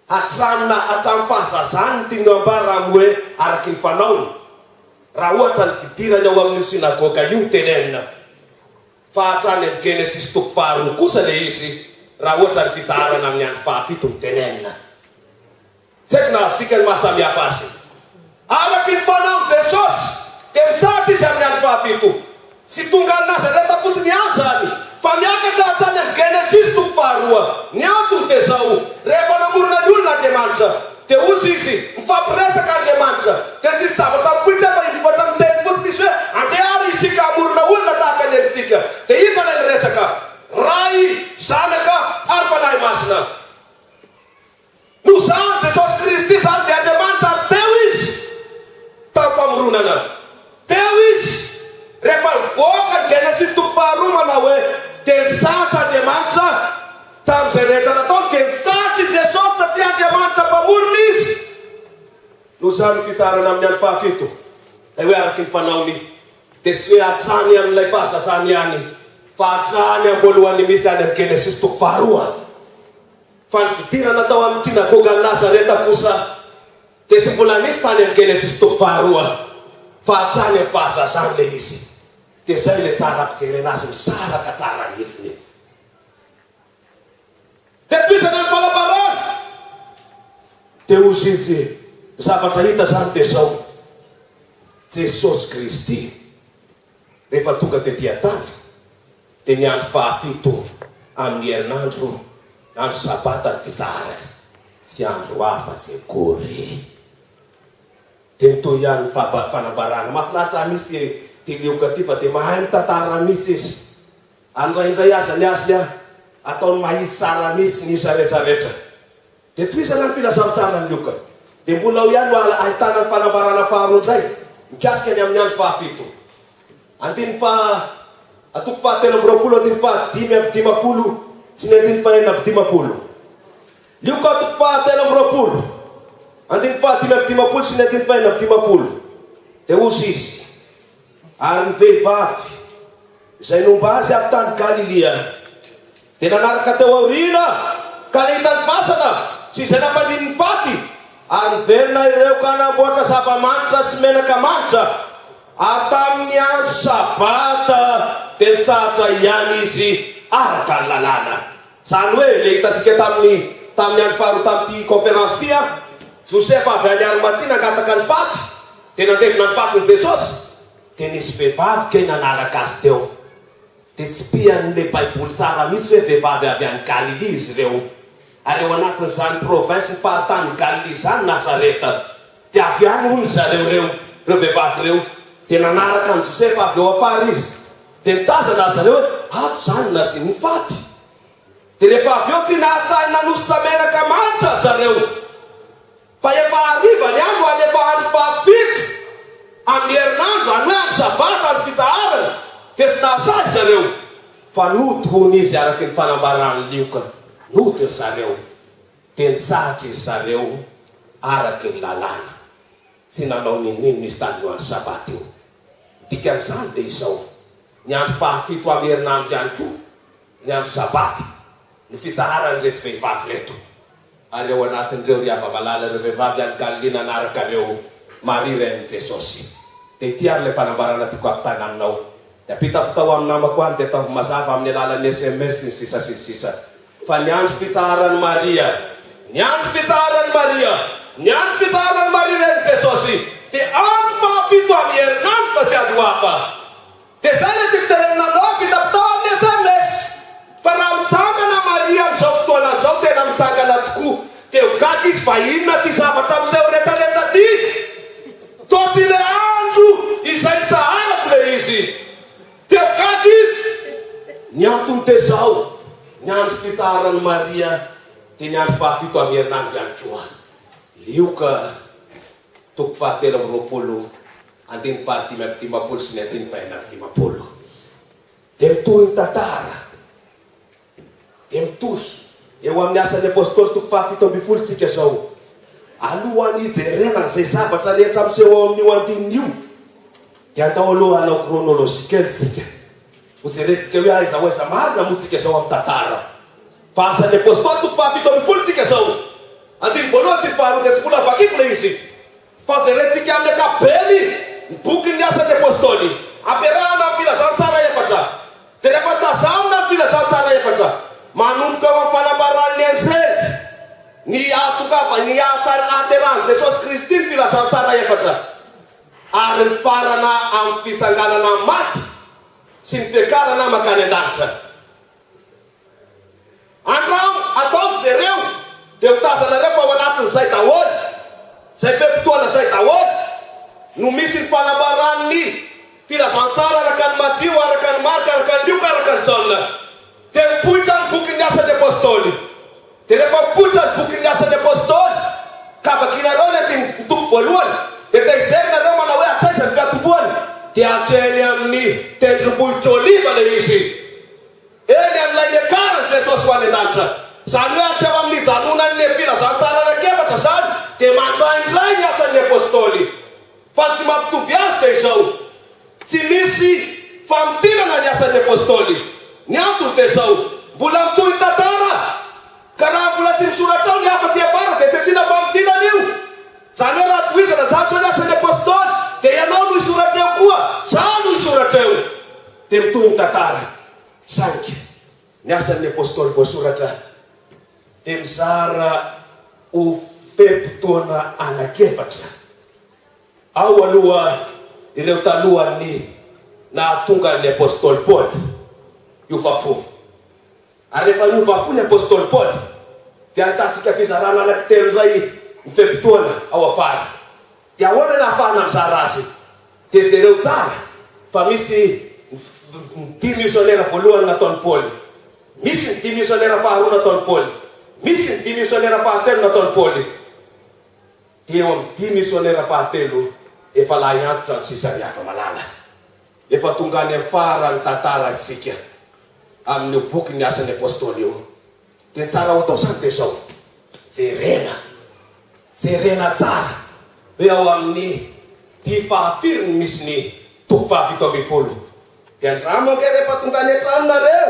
Hatrany na hatramin'ny fahazazany ny tiany ambara amin'ny hoe araky ny fanaony. Raha ohatra ny fidirany ao amin'io synagoga io tenenina. Fa hatrany amin'ny Genesisy toko faharoa kosa ilay izy raha ohatra ny fitsaharana amin'ny andro fahafito no tenenina. Tsy haiko na azontsika ny maha samihafa azy. Araky ny fanaon'i Jesosy dia mitsahatra izy amin'ny andro fahafito. Tsy tonga any Nazareta fotsiny ihany izany fa miakatra hatrany amin'ny Genesisy toko faharoa. Ny antony dia izao, rehefa namorona ny olona Andriamanitra dia hozy izy, mifampiresaka Andriamanitra, dia tsisy zavatra mipoitra fa indrivatra miteny fotsiny izy hoe andeha ary isika hamorona olona tahaka ny endritsika. Dia iza ilay miresaka? Ray, Zanaka ary Fanahy Masina. Nozahan'i Jesosy Kristy izany dia Andriamanitra ary teo Izy tamin'ny famoronana. Teo Izy rehefa nivoaka ny Genesisy toko faharoa manao hoe dia nisahatra Andriamanitra tamin'izay rehetra nataony dia nisahatra i Jesosy satria Andriamanitra Mpamorona Izy. Noho izany ny fitsaharana amin'ny andro fahafito, ilay hoe araky ny fanaony, dia tsy hoe hatrany amin'ilay fahazazany ihany, fa hatrany am-boalohany mihitsy any amin'ny Genesisy toko faharoa. Fa ny fidirana tao amin'ny synagogan'i Nazareta kosa dia tsy mbola nisy tany amin'ny Genesisy toko faharoa, fa hatrany amin'ny fahazazany ilay izy. Dia izay ilay tsara ampijerena azy misaraka tsara mihitsy. Dia tohizana ny fanambarana. Dia hozy izy, ny zavatra hita izany dia izao, Jesosy Kristy rehefa tonga tety an-tany dia ny andro fahafito amin'ny herinandro, andro sabata ny fitsaharany, tsy andro hafa tsy akory. Dia mitohy ihany ny fanambarana. Mahafinaritra ahy mihitsy ity Lioka ity fa dia mahay mitantara mihitsy izy. Ary indraindray aza ny azy an, ataony mahitsy tsara mihitsy ny isa retraretra. Dia tohizana ny filazantsaran'i Lioka. Dia mbola ao ihany no ahitana ny fanambarana faharoa indray mikasika ny amin'ny andro fahafito. Andininy faha, toko faha-23 andininy faha-55 sy ny andininy faha-56. Lioka toko faha-23 andininy faha-55 sy ny andininy faha-56. Dia hozy izy, Ary ny vehivavy izay nomba azy avy tany Galilia dia nanaraka teo aoriana ka nahita ny fasana sy izay nampandriny ny faty, ary niverina ireo ka namboatra zava-manitra sy menaka manitra, ary tamin'ny andro Sabata dia nitsahatra ihany izy araka ny lalàna. Izany hoe, ilay hitantsika tamin'ny tamin'ny andro faharoa tamin'ity conférence ity an, Josefa avy any Arimatia nangataka ny faty, dia nandevina ny fatin'i Jesosy, dia nisy vehivavy kay nanaraka azy teo. Dia tsipihan'ilay baiboly tsara mihitsy hoe vehivavy avy any Galilia izy ireo. Ary ao anatin'izany province ny faritanin'i Galilia izany Nazareta. Dia avy any hono zareo ireo, ireo vehivavy ireo. Dia nanaraka an'i Josefa avy eo afara izy. Dia nitazana ry zareo hoe, Ato izany no nasiany ny faty. Dia rehefa avy eo tsy nahasahy nanosotra menaka manitra ry zareo. Fa efa hariva ny andro ary efa andro fahafito amin'ny herinandro, izany hoe andro sabata, andro fitsaharana, dia tsy nahasahy ry zareo. Fa nody hono izy araka ny fanambaran'i Lioka, nody ry zareo. Dia nitsahatra izy zareo araka ny lalàna. Tsy nanao n'inon'inona izy tamin'io andro Sabata io. Ny dikan'izany dia izao, ny andro fahafito amin'ny herinandro ihany koa, ny andro Sabata, no fitsaharan'ireto vehivavy ireto. Ary ao anatin'ireo ry hava-malala ireo vehivavy any Galilia nanaraka an'ireo Maria renin'i Jesosy. Dia ity ary ilay fanambarana tiako hampitaina aminao. Dia ampitapitao amin'ny namako any dia ataovy mazava amin'ny alalan'ny sms sy ny sisa sy ny sisa. Fa ny andro fitsaharan'i Maria, ny andro fitsaharan'i Maria, ny andro fitsaharan'i Maria renin'i Jesosy dia andro fahafito amin'ny herinandro fa tsy andro hafa. Dia izay ilay tiako tenenina aminao ampitapitao amin'ny sms. Fa raha mitsangana Maria amin'izao fotoana izao, tena mitsangana tokoa, dia ho gaga izy fa inona ity zavatra miseho rehetrarehetra ity? Toa tsy ilay andro izay nitsaharako ilay izy. Dia gaga izy! Ny antony dia izao, ny andro fitsaharan'i Maria dia ny andro fahafito amin'ny herinandro ihany koa. Lioka toko fahatelo amby 20, andininy fahadimy amby 50 sy ny andininy fahenina amby 50. Dia mitohy ny tantara. Dia mitohy. Eo amin'ny Asan'ny Apostoly toko faha-17 tsika izao. Alohan'ny hijerena an'izay zavatra rehetra miseho ao amin'io andininy io, dia andao aloha hanao chronologie kely tsika. Hojerentsika hoe aiza ho aiza marina moa tsika izao amin'ny tantara. Fa Asan'ny Apostoly toko faha-17 tsika izao. Andininy voalohany sy ny faharoa dia tsy mbola vakiko ilay izy. Fa jerentsika amin'ny ankapobeny ny bokin'ny Asan'ny Apostoly, ampiarahana amin'ny Filazantsara efatra. Dia rehefa tazanina ny Filazantsara efatra, manomboka eo amin'ny fanambaran'ny anjely ny hahatongavany, ny hahaterahan'i Jesosy Kristy ny Filazantsara efatra, ary mifarana amin'ny fitsanganana amin'ny maty sy ny fiakarana mankany an-danitra. Andramo, ataovy, jereo, dia ho tazanareo fa ao anatin'izay daholo, izay fe-potoana izay daholo, no misy ny fanambaran'ny filazantsara araka an'i Matio, araka an'i Marka, araka an'i Lioka, araka an'i Jaona. Dia mipoitra ny bokin'ny Asan'ny Apostoly. Dia rehefa mipoitra ny bokin'ny Asan'ny Apostoly, ka vakinareo ny andininy, ny toko voalohany, dia te hijery nareo manao hoe hatraiza ny fiatombohany, dia hatreny amin'ny tendrombohitr'i Oliva ilay izy. Eny amin'ilay niakaran'i Jesosy ho any an-danitra. Izany hoe hatreo amin'ny nijanonan'ny filazantsara anankiefatra izany dia mandraindray ny asan'ny Apostoly. Fa ny tsy mampitovy azy dia izao, tsy misy famintinana ny asan'ny Apostoly. Ny antony dia izao, mbola mitohy ny tantara, ka raha mbola tsy misoratra ao ny hafa aty afara dia tsy asiana famintinana io. Izany hoe raha tohizana izany izao ny asan'ny Apostoly dia ianao no hisoratra eo koa, izaho no hisoratra eo. Dia mitohy ny tantara. Saingy ny asan'ny Apostoly voasoratra dia mizara ho fe-potoana anankiefatra. Ao aloha ireo talohan'ny nahatonga an'ny Apostoly Paoly hiova fo. Ary rehefa niova fo ny apostoly Paoly, dia ahitantsika fizarana anankitelo indray ny fe-potoana ao afara. Dia ahoana ny ahafahana mizara azy? Dia jereo tsara fa misy ny dia misionera voalohany nataon'i Paoly, misy ny dia misionera faharoa nataon'i Paoly, misy ny dia misionera fahatelo nataon'i Paoly. Dia eo amin'ny dia misionera fahatelo efa lahy antitra ny sisa ry hava-malala. Efa tonga any amin'ny faran'ny tantara isika amin'io bokin'ny Asan'ny Apostoly io. Dia ny tsara ho atao izany dia izao, jerena, jerena tsara hoe ao amin'ny dihy fahafiry no misy ny toko faha-17. Dia andramo ange rehefa tonga any an-trano nareo,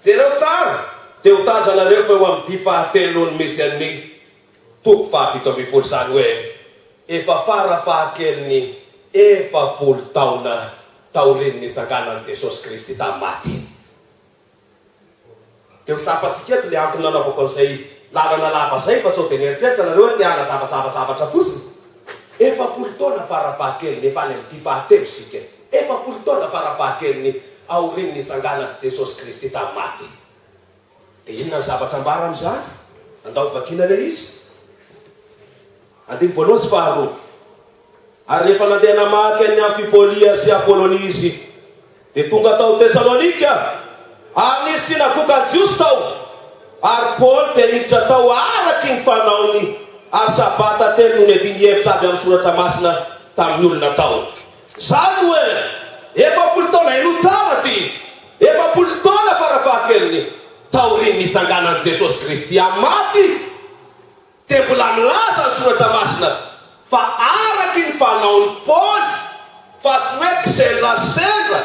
jereo tsara, dia ho tazanareo fa eo amin'ny dihy fahatelo no misy an'ny toko faha-17, izany hoe efa fara fahakeliny 40 taona taorian'ny nitsanganan'i Jesosy Kristy tamin'ny maty. Dia ho tsapantsika eto ilay antony nanaovako an'izay lalana lava izay fa sao dia mieritreritra nareo hoe te hanazavazava zavatra fotsiny. 40 taona fara fahakeliny, efa any amin'ity fahatelo isika, 40 taona fara fahakeliny aorian'ny nitsanganan'i Jesosy Kristy tamin'ny maty. Dia inona ny zavatra ambara amin'izany? Andao vakiana ilay izy. Andininy voalohany sy faharoa. Ary rehefa nandeha namaky an'i Amfipolia sy Apolonia izy, dia tonga tao Tesalonika, ary nisy synagoga Jiosy tao. Ary Paoly dia niditra tao araky ny fanaony, ary Sabata telo no niadiany hevitra avy amin'ny Soratra Masina tamin'ny olona tao. Izany hoe, 40 taona, henoy tsara ity, 40 taona farafahakeliny taorian'ny nitsanganan'i Jesosy Kristy amin'ny maty, Dia mbola milaza ny Soratra Masina fa araky ny fanaon'i Paoly, fa tsy hoe kisendrasendra,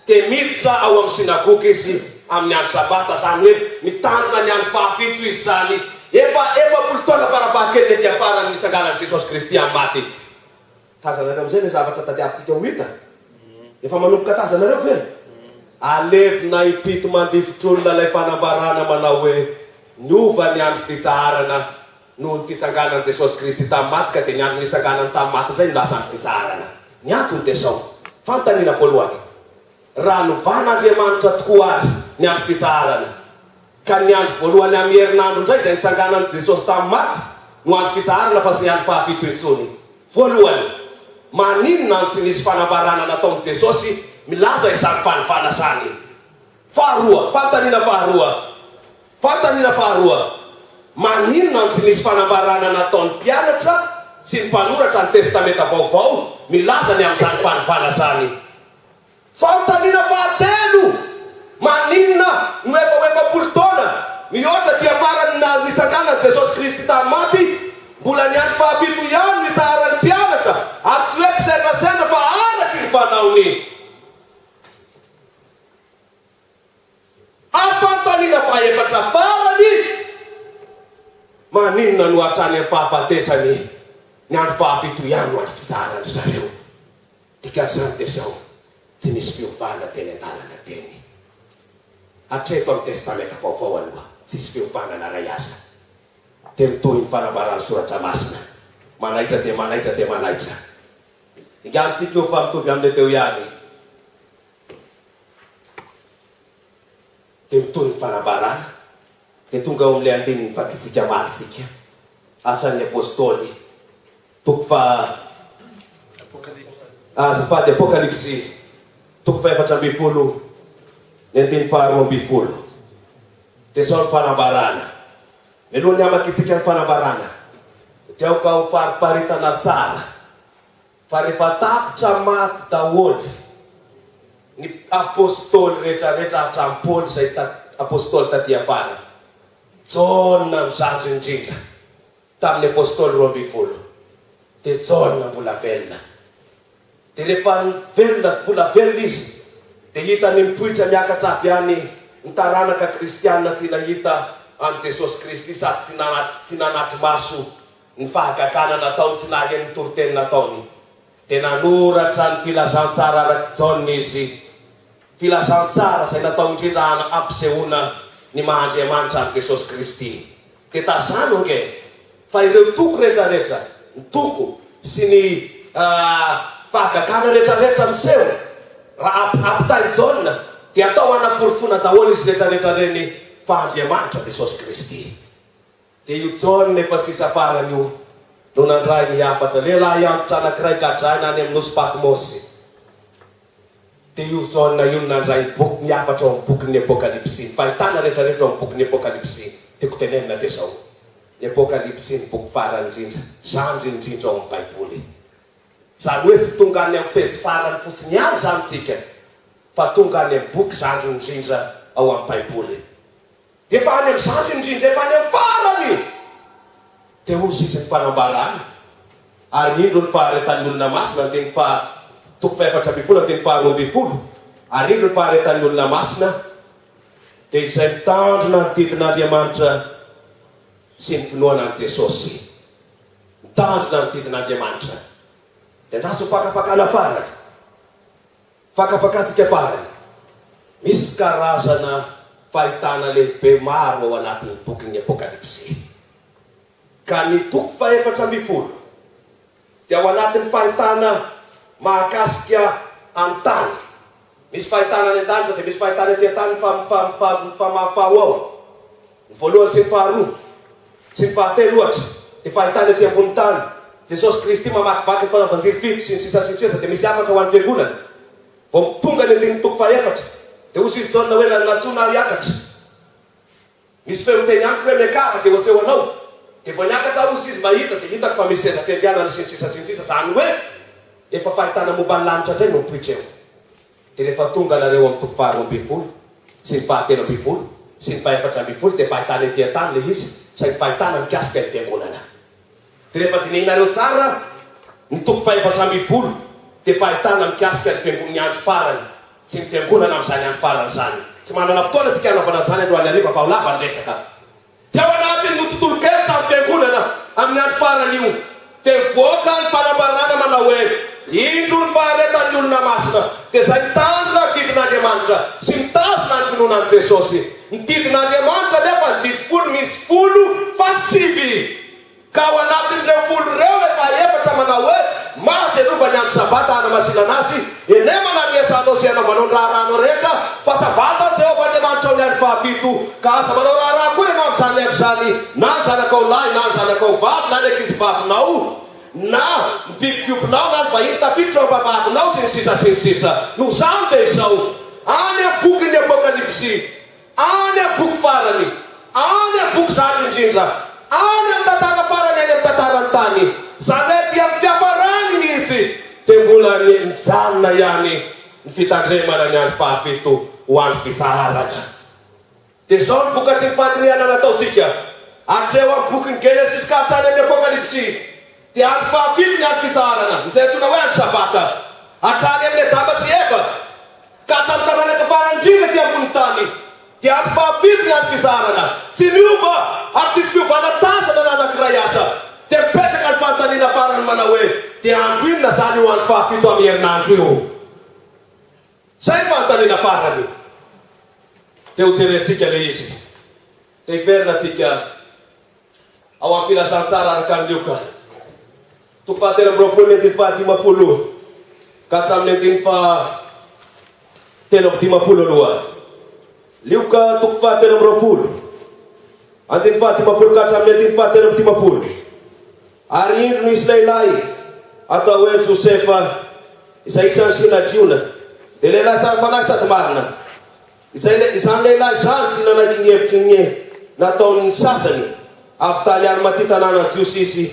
dia miditra ao amin'ny synagoga izy amin'ny andro Sabata, izany hoe mitandrina ny andro fahafito izy izany, efa 40 taona farafahakeliny ety afaran'ny nitsanganan'i Jesosy Kristy amin'ny maty. Tazanareo amin'izay ilay zavatra tadiavintsika ho hita? Efa manomboka tazanareo ve? Alevina impito mandifotr'olona ilay fanambarana manao hoe niova ny andro fitsaharana noho ny fitsanganan'i Jesosy Kristy tamin'ny maty ka dia ny andro nitsanganany tamin'ny maty indray no lasa andro fitsaharana. Ny antony dia izao, fanontaniana voalohany, raha novan'Andriamanitra tokoa àry ny andro fitsaharana, ka ny andro voalohany amin'ny herinandro indray izay nitsanganan'i Jesosy tamin'ny maty no andro fitsaharana fa tsy ny andro fahafito intsony. Voalohany, maninona no tsy nisy fanambarana nataon'i Jesosy milaza izany fanovana izany? Faharoa, fanontaniana faharoa, fanontaniana faharoa, maninona no tsy nisy fanambarana nataon'ny mpianatra sy ny mpanoratra ny Testamenta Vaovao milaza ny amin'izany fanovana izany? Fanontaniana fahatelo, Maninona no efa ho 40 taona mihoatra aty afara ny nitsanganan'i Jesosy Kristy tamin'ny maty, mbola ny andro fahafito ihany no itsaharan'ny mpianatra ary tsy hoe kisendrasendra fa araky ny fanaony? Ary fanontaniana fahefatra farany, Maninona no hatrany amin'ny fahafatesany ny andro fahafito ihany no andro fitsaharan-dry zareo? Dikan'izany dia izao, tsy nisy fiovana teny an-dalana teny. Hatreto amin'ny Testamenta Vaovao aloha, tsisy fiovana na iray aza. Dia mitohy ny fanambaran'ny Soratra Masina. Manaitra dia manaitra dia manaitra. Dinganintsika io fa mitovy amin'ilay teo ihany. Dia mitohy ny fanambarana. Dia tonga ao amin'ilay andininy vakintsika omaly isika. Asan'ny Apostoly. Toko faha Azafady, Apokalypsy, toko faha-14, ny andininy faha-12. Dia izao ny fanambarana. Mialohan'ny hamakintsika ny fanambarana, dia aoka ho fariparitana tsara fa rehefa tapitra maty daholo ny apostoly rehetrarehetra hatramin'i Paoly izay apostoly taty afara, Jaona no zandriny indrindra. Tamin'ny Apostoly 12, dia Jaona mbola velona. Dia rehefa velona, mbola velona izy, dia hitany mipoitra miakatra avy any ny taranaka kristiana tsy nahita an'i Jesosy Kristy sady tsy tsy nanatri-maso ny fahagagana nataony, tsy naheno ny toriteny nataony. Dia nanoratra ny Filazantsara arak'i Jaona izy, Filazantsara izay natao indrindra hampisehoana ny maha Andriamanitra an'i Jesosy Kristy. Dia tazano ange fa ireo toko rehetrarehetra, ny toko sy ny fahagagana rehetrarehetra miseho, raha ampitain'i Jaona, dia atao hanaporofoana daholo izy rehetrarehetra ireny fa Andriamanitra Jesosy Kristy. Dia io Jaona efa sisa farany io no nandray ny hafatra, lehilahy antitra anankiray gadraina any amin'ny nosy Patmosy. Dia io Jaona io no nandray ny boky, ny hafatra ao amin'ny bokin'ny Apokalypsy, ny fahitana rehetrarehetra ao amin'ny bokin'ny Apokalypsy. Tiako tenenina dia izao, ny Apokalypsy no boky farany indrindra, zandriny indrindra ao amin'ny Baiboly. Izany hoe tsy tonga any amin'ny pejy farany fotsiny ihany izany tsika, fa tonga any amin'ny boky zandriny indrindra ao amin'ny Baiboly. Dia efa any amin'ny zandriny indrindra, efa any amin'ny farany! Dia hozy izy ny fanambarany, Ary indro ny faharetan'ny olona masina, andininy faha, toko faha-14, andininy faha-12, Ary indro ny faharetan'ny olona masina, dia izay mitandrina ny didin'Andriamanitra sy ny finoana an'i Jesosy. Mitandrina ny didin'Andriamanitra. Dia andraso ny fakafakana farany. Fakafakantsika farany, misy karazana fahitana lehibe maro ao anatin'ny bokin'ny Apokalypsy. Ka ny toko faha-14 dia ao anatin'ny fahitana mahakasika an-tany. Misy fahitana any an-danitra dia misy fahitana ety an-tany mifamahofaho ao. Ny voalohany sy ny faharoa sy ny fahatelo ohatra dia fahitana ety ambonin'ny tany. Jesosy Kristy mamakivaky ny fanaovan-jiro fito sy ny sisa sy ny sisa dia misy hafatra ho an'ny fiangonana. Vao tonga ny andininy toko fahefatra dia hoy izy Jaona hoe nantsoina aho hiakatra. Misy feo miteny amiko hoe miakara dia ho aseho anao. Dia vao niakatra aho hoy izy mahita dia hitako fa misy seza fiandrianana sy ny sisa sy ny sisa izany hoe efa fahitana momba ny lanitra indray no mipoitra eo. Dia rehefa tonga nareo amin'ny toko faharoa ambin'ny folo sy ny fahatelo ambin'ny folo sy ny fahefatra ambin'ny folo dia fahitana ety an-tany ilay izy saingy fahitana mikasika ny fiangonana. Dia rehefa dinihinareo tsara ny toko fahefatra ambin'ny folo dia fahitana mikasika ny fiangon ny andro farany sy ny fiangonana amin'izany andro farany izany. Tsy manana fotoana tsika hanaovana an'izany androany hariva fa ho lava ny resaka. Dia ao anatin'io tontolon-kevitra amin'ny fiangonana amin'ny andro farany io dia mivoaka ny fanambarana manao hoe, Indro ny faharetan'ny olona masina, dia izay mitandrina ny didin'Andriamanitra sy mitazona ny finoana an'i Jesosy. Ny didin'Andriamanitra anefa ny didy folo misy folo fa tsy sivy. Ka ao anatin'ireo folo ireo efa efatra manao hoe, Mahavelova ny andro Sabata hanamasinana azy, elemana ny iasanao sy hanaovanao ny raharahanao rehetra, fa Sabata an'i Jehovah Andriamanitrao ny andro fahafito, ka aza manao raharaha akory ianao amin'izany andro izany, na ny zanakao lahy, na ny zanakao vavy, na ny ankizivavinao, na ny biby fiompinao, na ny vahiny tafiditra ao am-bavahadinao, sy ny sisa sy ny sisa. Noho izany dia izao, any amin'ny bokin'ny Apokalypsy, Any amin'ny boky farany, any amin'ny boky zandry indrindra, any amin'ny tantara farany any amin'ny tantaran'ny tany, izany hoe aty amin'ny fiafarany mihitsy, dia mbola mijanona ihany ny fitandremana ny andro fahafito ho andro fitsaharana. Dia izao ny vokatry ny fandinihana nataontsika, hatreo amin'ny bokin'ny Genesisy ka hatrany amin'ny Apokalypsy, dia andro fahafito ny andro fitsaharana, izay antsoina hoe andro Sabata, hatrany amin'i Adama sy Eva, Ka hatramin'ny taranaka farany indrindra ety ambonin'ny tany, dia andro fahafito ny andro fizaharana. Tsy miova, ary tsisy fiovana tazana na anankiray aza. Dia mipetraka ny fanontaniana farany manao hoe, dia andro inona izany io andro fahafito amin'ny herinandro io? Izay ny fanontaniana farany. Dia hojerentsika ilay izy. Dia hiverina tsika. Ao amin'ny Filazantsara araka an'i Lioka, toko fahatelo amby roapolo ny andininy fahadimampolo ka hatramin'ny andininy fahatelo amby dimampolo aloha. Lioka toko fahatelo amby roapolo, andininy fahadimampolo ka hatramin'ny andininy fahatelo amby dimampolo. Ary indro nisy lehilahy atao hoe Josefa, izay isan'ny Synadriona, dia lehilahy tsara fanahy sady marina. Izay izany lehilahy izany tsy nanaiky ny hevitry ny nataon'ny sasany avy tany Arimatia tanànan'ny Jiosy izy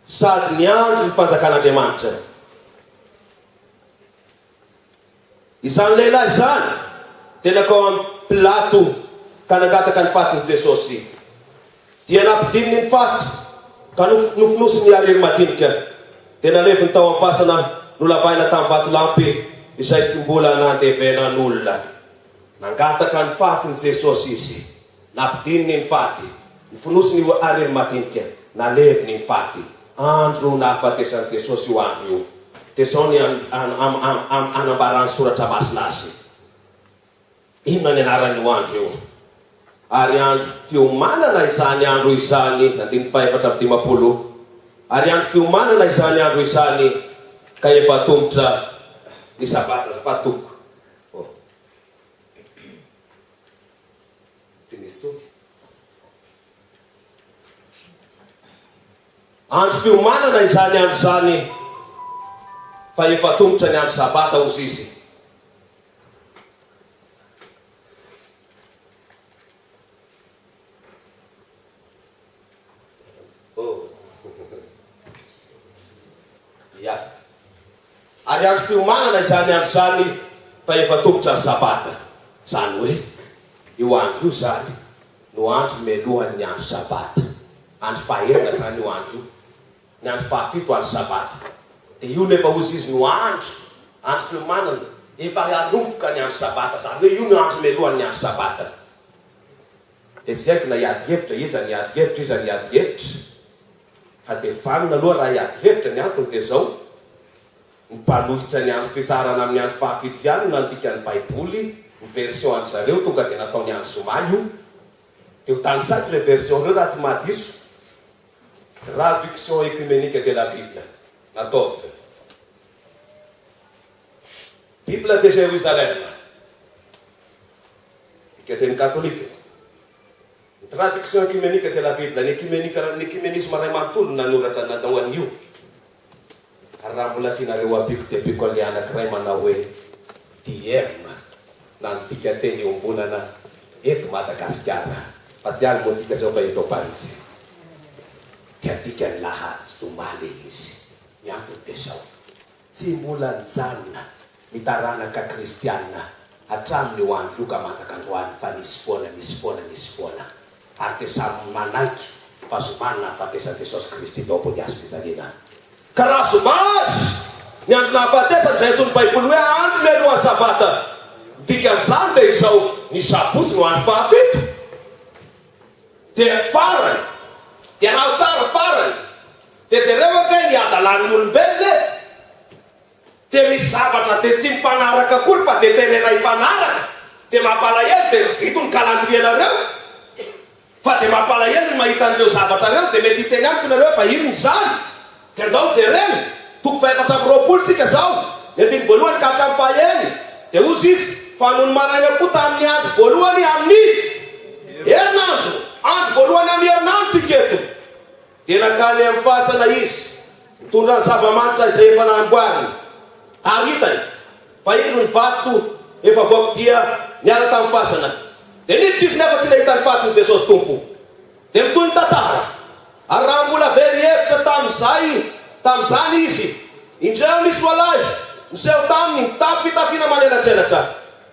sady niandry ny fanjakan'Andriamanitra. Izany lehilahy izany dia nankao amin'i Pilato ka nangataka ny fatin'i Jesosy. Dia nampidininy ny faty ka nofonosiny hariry madinika, dia naleviny tao am-pasana nolavahina tamin'ny vatolampy izay tsy mbola nandevenan'olona. Nangataka ny fatin'i Jesosy izy. Nampidininy ny faty, nofonosiny io hariry madinika, naleviny ny faty. Andro nahafatesan'i Jesosy io andro io. Dia izao ny anambaran'ny Soratra Masina azy. Inona ny anaran'io andro io? Ary andro fiomanana izany andro izany, andininy faha-54, ary andro fiomanana izany andro izany, ka efa atomotra ny Sabata. Azafady tompoko. Oh. Tsy misy intsony. Andro fiomanana izany andro izany, fa efa atomotra ny andro Sabata, hozy izy. Oh. Ya. Ary andro fiomanana izany andro izany fa efa tongotra ny Sabata. Izany hoe, io andro io izany no andro mialohan'ny andro Sabata. Andro fahenina izany io andro io. Ny andro fahafito andro sabata. Dia io nefa hozy izy no andro, andro fiomanana, efa hanomboka ny andro sabata, izany hoe io no andro mialohan'ny andro sabata. Dia tsy haiko na hiady hevitra, iza ny hiady hevitra, iza ny hiady hevitra, fa dia vanona aloha raha hiady hevitra, ny antony dia izao, ny mpanohitra ny andro fitsaharana amin'ny andro fahafito ihany no nandika ny baiboly, ny version an-dry zareo tonga dia nataony andro zoma io, dia ho tanisaiko ilay version ireo raha tsy mahadiso. Traduction œcuménique de la Bible, nataoko. Bible de Jérusalem, dikateny katolika. Traduction œcuménique de la Bible, ny œcuménique, ny œcuménisme iray manontolo no nanoratra nanao an'io. Ary raha mbola tianareo ampiako dia ampiako an'ilay anankiray manao hoe DM na ny dikanteny iombonana eto Madagasikara fa tsy any moa isika izao fa eto Parisy. Dia adikany lahady zoma ilay izy. Ny antony dia izao, tsy mbola nijanona ny taranaka kristiana hatramin'io andro io ka mandrak'androany fa nisy foana, nisy foana, nisy foana. Ary dia samy manaiky fa zoma ny nahafatesan'i Jesosy Kristy teo ambony hazo fijaliana. Ka raha zoma àry ny andro nahafatesany, izay antsoin'ny Baiboly hoe andro mialohan'ny Sabata, ny dikan'izany dia izao, ny sabotsy no andro fahafito. Dia farany, dia raha tsara farany, dia jereo ange ny hadalan'ny olombelona e! Dia misy zavatra dia tsy mifanaraka akory fa dia terena hifanaraka, dia mampalahelo dia rovito ny calendrier-nareo fa dia mampalahelo ny mahita an'ireo zavatra ireo, dia mety hiteny amiko nareo fa inona izany? Dia andao jerena, toko faha-24 tsika izao, ny andininy voalohany ka hatramin'ny faha-enina, dia hozy izy, fa nony maraina koa tamin'ny andro voalohany amin'ny herinandro, andro voalohany amin'ny herinandro tsika eto, Dia nankany amin'ny fasana izy, nitondra ny zava-manitra izay efa namboariny, ary hitany fa indro ny vato efa voakodia niala tamin'ny fasana. Dia niditra izy nefa tsy nahita ny fatin'i Jesosy Tompo. Dia mitohy ny tantara, Ary raha mbola very hevitra tamin'izay tamin'izany izy, indreo nisy roalahy niseho taminy nitafy fitafiana manelatselatra.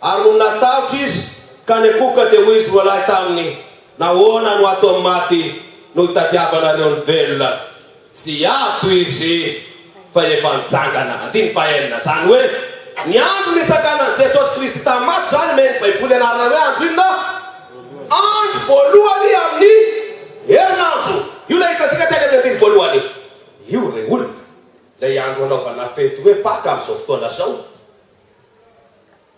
Ary nony natahotra izy ka nikoka, dia hoy izy roalahy taminy, Nahoana no ato amin'ny maty no itadiavanareo ny velona? Tsy ato izy fa efa nitsangana. Andininy fahenina. Izany hoe, ny andro nitsanganan'i Jesosy Kristy tamin'ny maty izany omen'ny Baiboly anarana hoe andro inona? Andro voalohany amin'ny herinandro. Io ilay hitantsika teny amin'ny andininy voalohany. Io re olona, ilay andro anaovana fety hoe Paka amin'izao fotoana izao.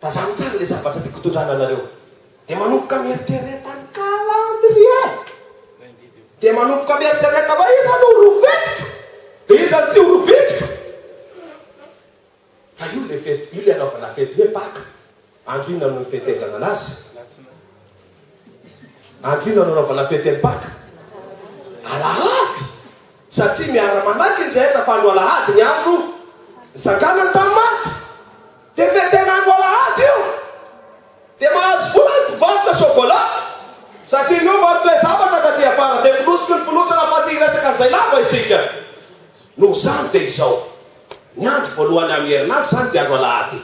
Tazano tsara ilay zavatra tiako hitondrana anareo. Dia manomboka mieritrereta ny calendrier. Dia manomboka mieritrereta hoe iza no rovitiko? Dia iza no tsy ho rovitiko? Fa io ilay fety, io ilay anaovana fety hoe Paka. Andro inona no nifetezana anazy? Andro inona no anaovana fety an'ny Paka? Alahady! Satria miara-manaiky ny rehetra fa andro alahady ny andro nitsanganany tamin'ny maty. Dia fetena andro alahady io. Dia mahazo vola ny mpivarotra chocolat. Satria niova ny toe-javatra taty afara. Dia fonosiko ny fonosana fa tsy hiresaka an'izay lava isika. Noho izany dia izao. Ny andro voalohany amin'ny herinandro izany dia andro alahady.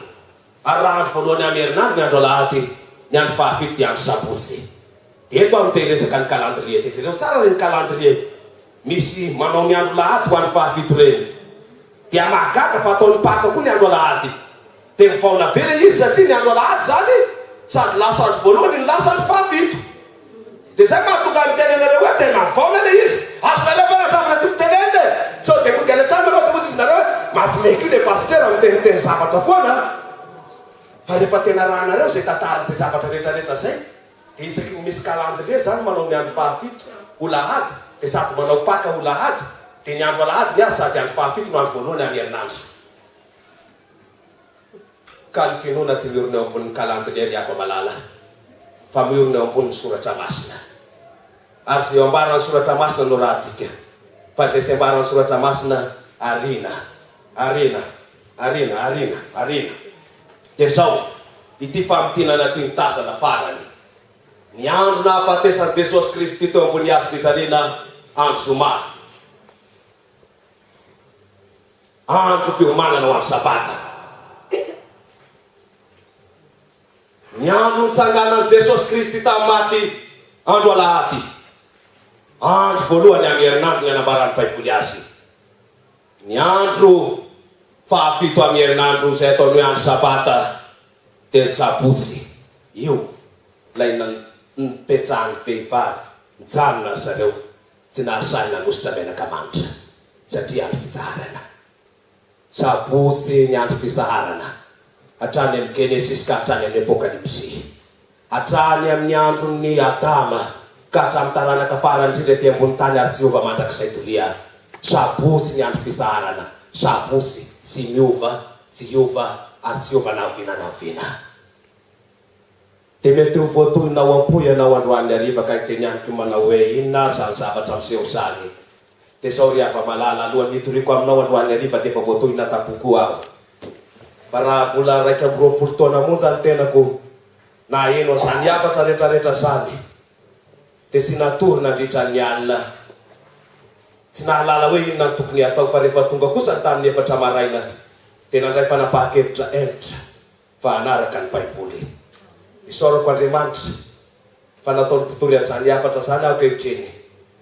Ary raha andro voalohany amin'ny herinandro ny andro alahady, ny andro fahafito dia andro sabotsy. Dia eto aho no te hiresaka ny calendrier. Dia jereo tsara ireny calendrier misy manao ny andro lahady ho andro fahafito ireny. Dia mahagaga fa ataon'ny Paka koa ny andro alahady. Dia mivaona be ilay izy satria ny andro alahady izany sady lasa andro voalohany no lasa andro fahafito. Dia izay mahatonga ahy miteny anareo hoe tena mivaona ilay izy. Azonareo ve raha zavatra tiako tenenina e? Sao dia mody any an-trano nareo dia hozy izy nareo hoe mampiomehy koa ilay pasitera miteniteny zavatra foana an! Fa rehefa tena arahanareo izay tantara izay zavatra rehetra rehetra izay dia isaky ny misy calendrier izany manao ny andro fahafito ho lahady dia sady manao paka ho lahady dia ny andro alahady ny azy sady andro fahafito no andro voalohany amin'ny herinandro. Ka ny finoana tsy miorina eo ambonin'ny calendrier ry hava-malala fa miorina eo ambonin'ny soratra masina. Ary izay ambaran'ny soratra masina no rahantsika fa izay tsy ambaran'ny soratra masina ariana, ariana, ariana, ariana, ariana. Dia izao, ity famintinana ity ny tazana farany. Ny andro nahafatesan'i Jesosy Kristy teo ambony hazo fijaliana andro zoma. Andro fiomanana ho amin'ny Sabata. Ny andro nitsanganan'i Jesosy Kristy tamin'ny maty, andro alahady. Andro voalohany amin'ny herinandro ny anambaran'ny Baiboly azy. Ny andro fahafito amin'ny herinandro izay ataony hoe andro Sabata dia ny Sabotsy. Io ilay nipetrahan'ny vehivavy nijanona ry zareo tsy nahasahy nanosotra menaka manitra satria andro fitsaharana. Sabotsy ny andro fitsaharana, hatrany amin'ny Genesisy ka hatrany amin'ny Apokalypsy. Hatrany amin'ny andron'i Adama ka hatramin'ny taranaka farany indrindra ety ambony tany ary tsy hiova mandrakizay doria. Sabotsy ny andro fitsaharana, sabotsy tsy miova, tsy hiova ary tsy hiova na oviana na oviana. Dia mety ho voatohina ao am-po ianao androany hariva ka hiteny amiko manao hoe, Inona ary izany zavatra miseho izany? Dia izao ry hava-malala, alohan'ny hitoriako aminao androany hariva dia efa voatohina tam-po koa aho. Fa raha mbola 21 taona monja ny tenako, naheno an'izany hafatra rehetrarehetra izany, dia tsy natory nandritra ny alina. Tsy nahalala hoe inona no tokony hatao, fa rehefa tonga kosa ny tamin'ny efatra maraina, dia nandray fanapahan-kevitra hentitra fa hanaraka ny Baiboly. Isaorako Andriamanitra fa nataony mpitory an'izany hafatra izany aho ankehitriny,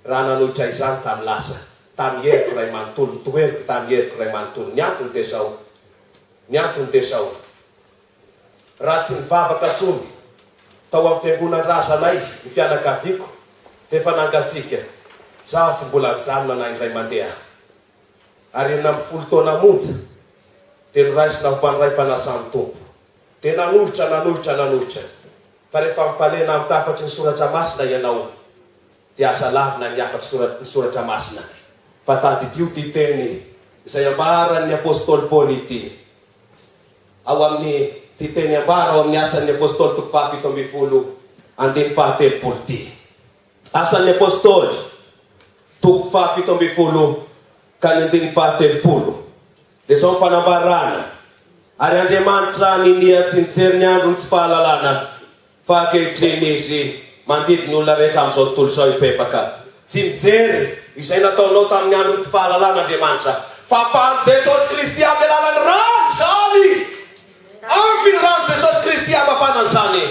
raha nanohitra izany tamin'ny lasa, tamin'ny heriko iray manontolo, notoheriko tamin'ny heriko iray manontolo. Ny antony dia izao, ny antony dia izao, raha tsy nivavaka intsony tao amin'ny fiangonan-drazanay ny fianakaviako rehefa nangatsiaka, izaho tsy mbola nijanona na indray mandeha. Ary 16 taona monja dia noraisina ho mpandray fanasan'ny Tompo. Dia nanohitra, nanohitra, nanohitra. Fa rehefa mifanena amin'ny hafatry ny Soratra Masina ianao, dia aza lavina ny hafatry ny Soratra Masina. Fa tadidio ity teny izay ambaran'ny Apostoly Paoly ity, ao amin'ny, ity teny ambara ao amin'ny Asan'ny Apostoly toko faha-17, andininy faha-30 ity. Asan'ny Apostoly, toko faha-17 ka ny andininy faha-30. Dia izao ny fanambarana, Ary Andriamanitra ninia tsy nijery ny andron'ny tsy fahalalana, fa ankehitriny Izy mandidy ny olona rehetra amin'izao tontolo izao hibebaka. Tsy mijery izay nataonao tamin'ny andron'ny tsy fahalalana Andriamanitra, fa afahan'i Jesosy Kristy amin'ny alalan'ny rany izany! Ampy ny ran'i Jesosy Kristy hamafana an'izany.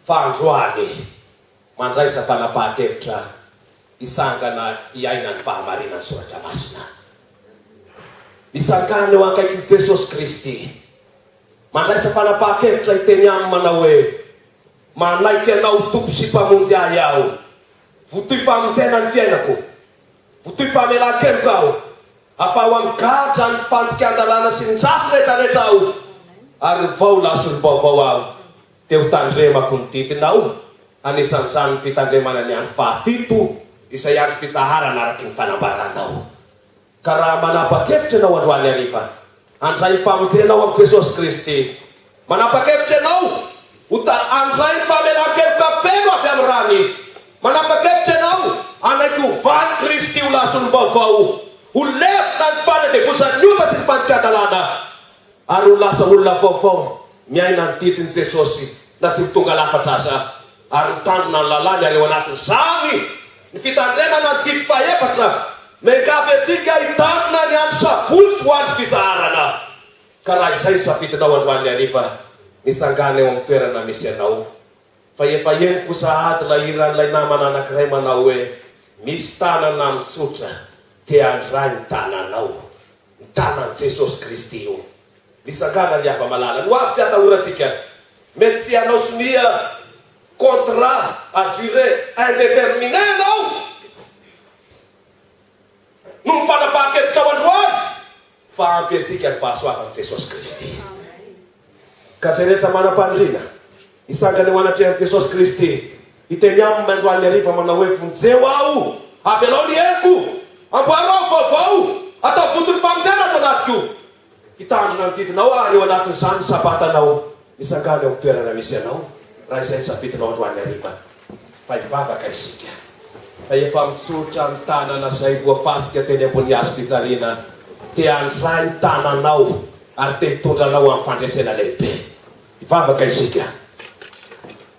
Fa androany, mandraisa fanapahan-kevitra hisangana hiaina ny fahamarinan'ny Soratra Masina. Misangàna eo akaikin'i Jesosy Kristy. Mandraisa fanapahan-kevitra hiteny Aminy manao hoe, Manaiky Anao ho Tompo sy Mpamonjy ahy aho. Votoy famonjena ny fiainako. Votoy famelan-keloka aho. Afaho amin'ny gadra ny fandikan-dalàna sy ny ratsy rehetrarehetra aho, ary ovao ho lasa olom-baovao aho. Dia ho tandremako ny didinao, anisan'izany ny fitandremana ny andro fahafito, izay andro fitsaharana araka ny fanambaranao. Ka raha manapa-kevitra ianao androany hariva, handray ny famonjena ao amin'i Jesosy Kristy, manapa-kevitra ianao ho ta handray ny famelan-keloka feno avy amin'ny rany, manapa-kevitra ianao hanaiky ho van'i Kristy ho lasa olom-baovao, ho levona ny fanandevozan'ny ota sy ny fandikan-dalàna, ary ho lasa olona vaovao miaina ny didin'i Jesosy na tsy ho tonga lafatra aza ary mitandrina ny lalàny ary ao anatin'izany ny fitandremana ny didy fahefatra miangavy antsika hitandrina ny andro sabotsy ho andro fitsaharana. Ka raha izay ny safidinao androany hariva, mitsangàna eo amin'ny toerana misy anao fa efa henoko sahady ilay hiran'ilay namana anankiray manao hoe misy tanana mitsotra te handray ny tananao. Ny tanan'i Jesosy Kristy io. Mitsangàna ry hava-malala. Ny ho avy tsy atahorantsika. Mety tsy hanao sonia contrat à durée indéterminée ianao noho ny fanapahan-kevitrao androany fa ampy antsika ny fahasoavan'i Jesosy Kristy. Ka izay rehetra manam-paniriana hitsangana eo anatrehan'i Jesosy Kristy, hiteny Aminy androany hariva manao hoe, Vonjeo aho! Avelao ny heriko! Amboaro aho vaovao! Ataovy vonton'ny famonjena ato anatiko! Hitandrina ny didinao aho ary eo anatin'izany ny Sabatanao. Mitsangàna eo amin'ny toerana misy anao, raha izay ny safidinao androany hariva. Fa hivavaka isika. Fa efa mitsotra ny tanana izay voafasika teny ambony hazo fijaliana, te handray ny tananao ary te hitondra anao amin'ny fandresena lehibe. Hivavaka isika.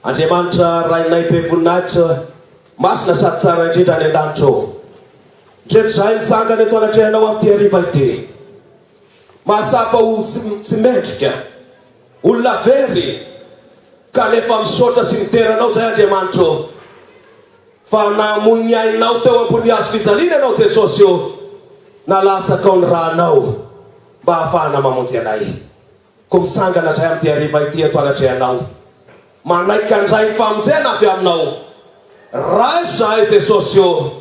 Andriamanitra Rainay be voninahitra, masina sady tsara indrindra any an-danitra ô. Ndreto izahay mitsangana eto anatrehanao amin'ity hariva ity. Mahatsapa ho tsy mendrika, olona very, kanefa misaotra sy midera Anao izahay Andriamanitra ô, fa namoy ny ainao teo ambony hazo fijaliana Ianao Jesosy ô, nalatsakao ny rànao mba hahafahana mamonjy anay. Koa mitsangana izahay amin'ity hariva ity eto anatrehanao, manaiky handray ny famonjena avy Aminao. Raiso izahay Jesosy ô.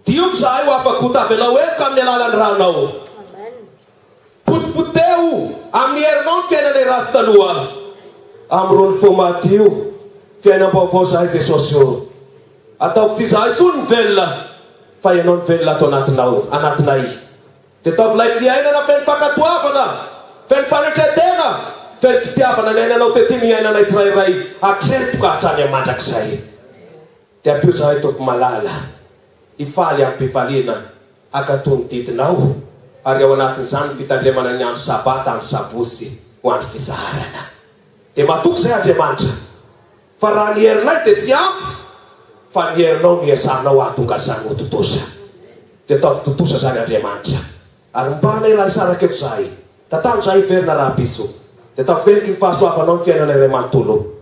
Diovy izahay ho afa-ko tavelao heloka amin'ny alalan'ny rànao. Potipoteho amin'ny herinao ny fiainanay ratsy taloha. Amorony fo madio, fiainam-baovao izahay Jesosy ô. Ataovy tsy izahay intsony ny velona fa Ianao no velona ato anatinao, anatinay. Dia ataovy ilay fiainana feno fankatoavana, feno fanetren-tena. Feno fitiavana niainanao tety no iainanay tsirairay hatreto ka hatrany amin'ny mandrakizay. Dia ampio izahay Tompo malala hifaly amim-pifaliana hankatò ny didinao ary ao anatin'izany ny fitandremana ny andro sabata andro sabotsy ho andro fitsaharana. Dia matoky izahay Andriamanitra fa raha ny herinay dia tsy ampy fa ny herinao no iezahanao hahatonga an'izany ho tontosa. Dia ataovy tontosa izany Andriamanitra. Ary mibahana iray hisaraka eto izahay. Tantano izahay hiverina rahampitso. Dia tafiveriky ny fahasoavanao ny fiainana iray manontolo.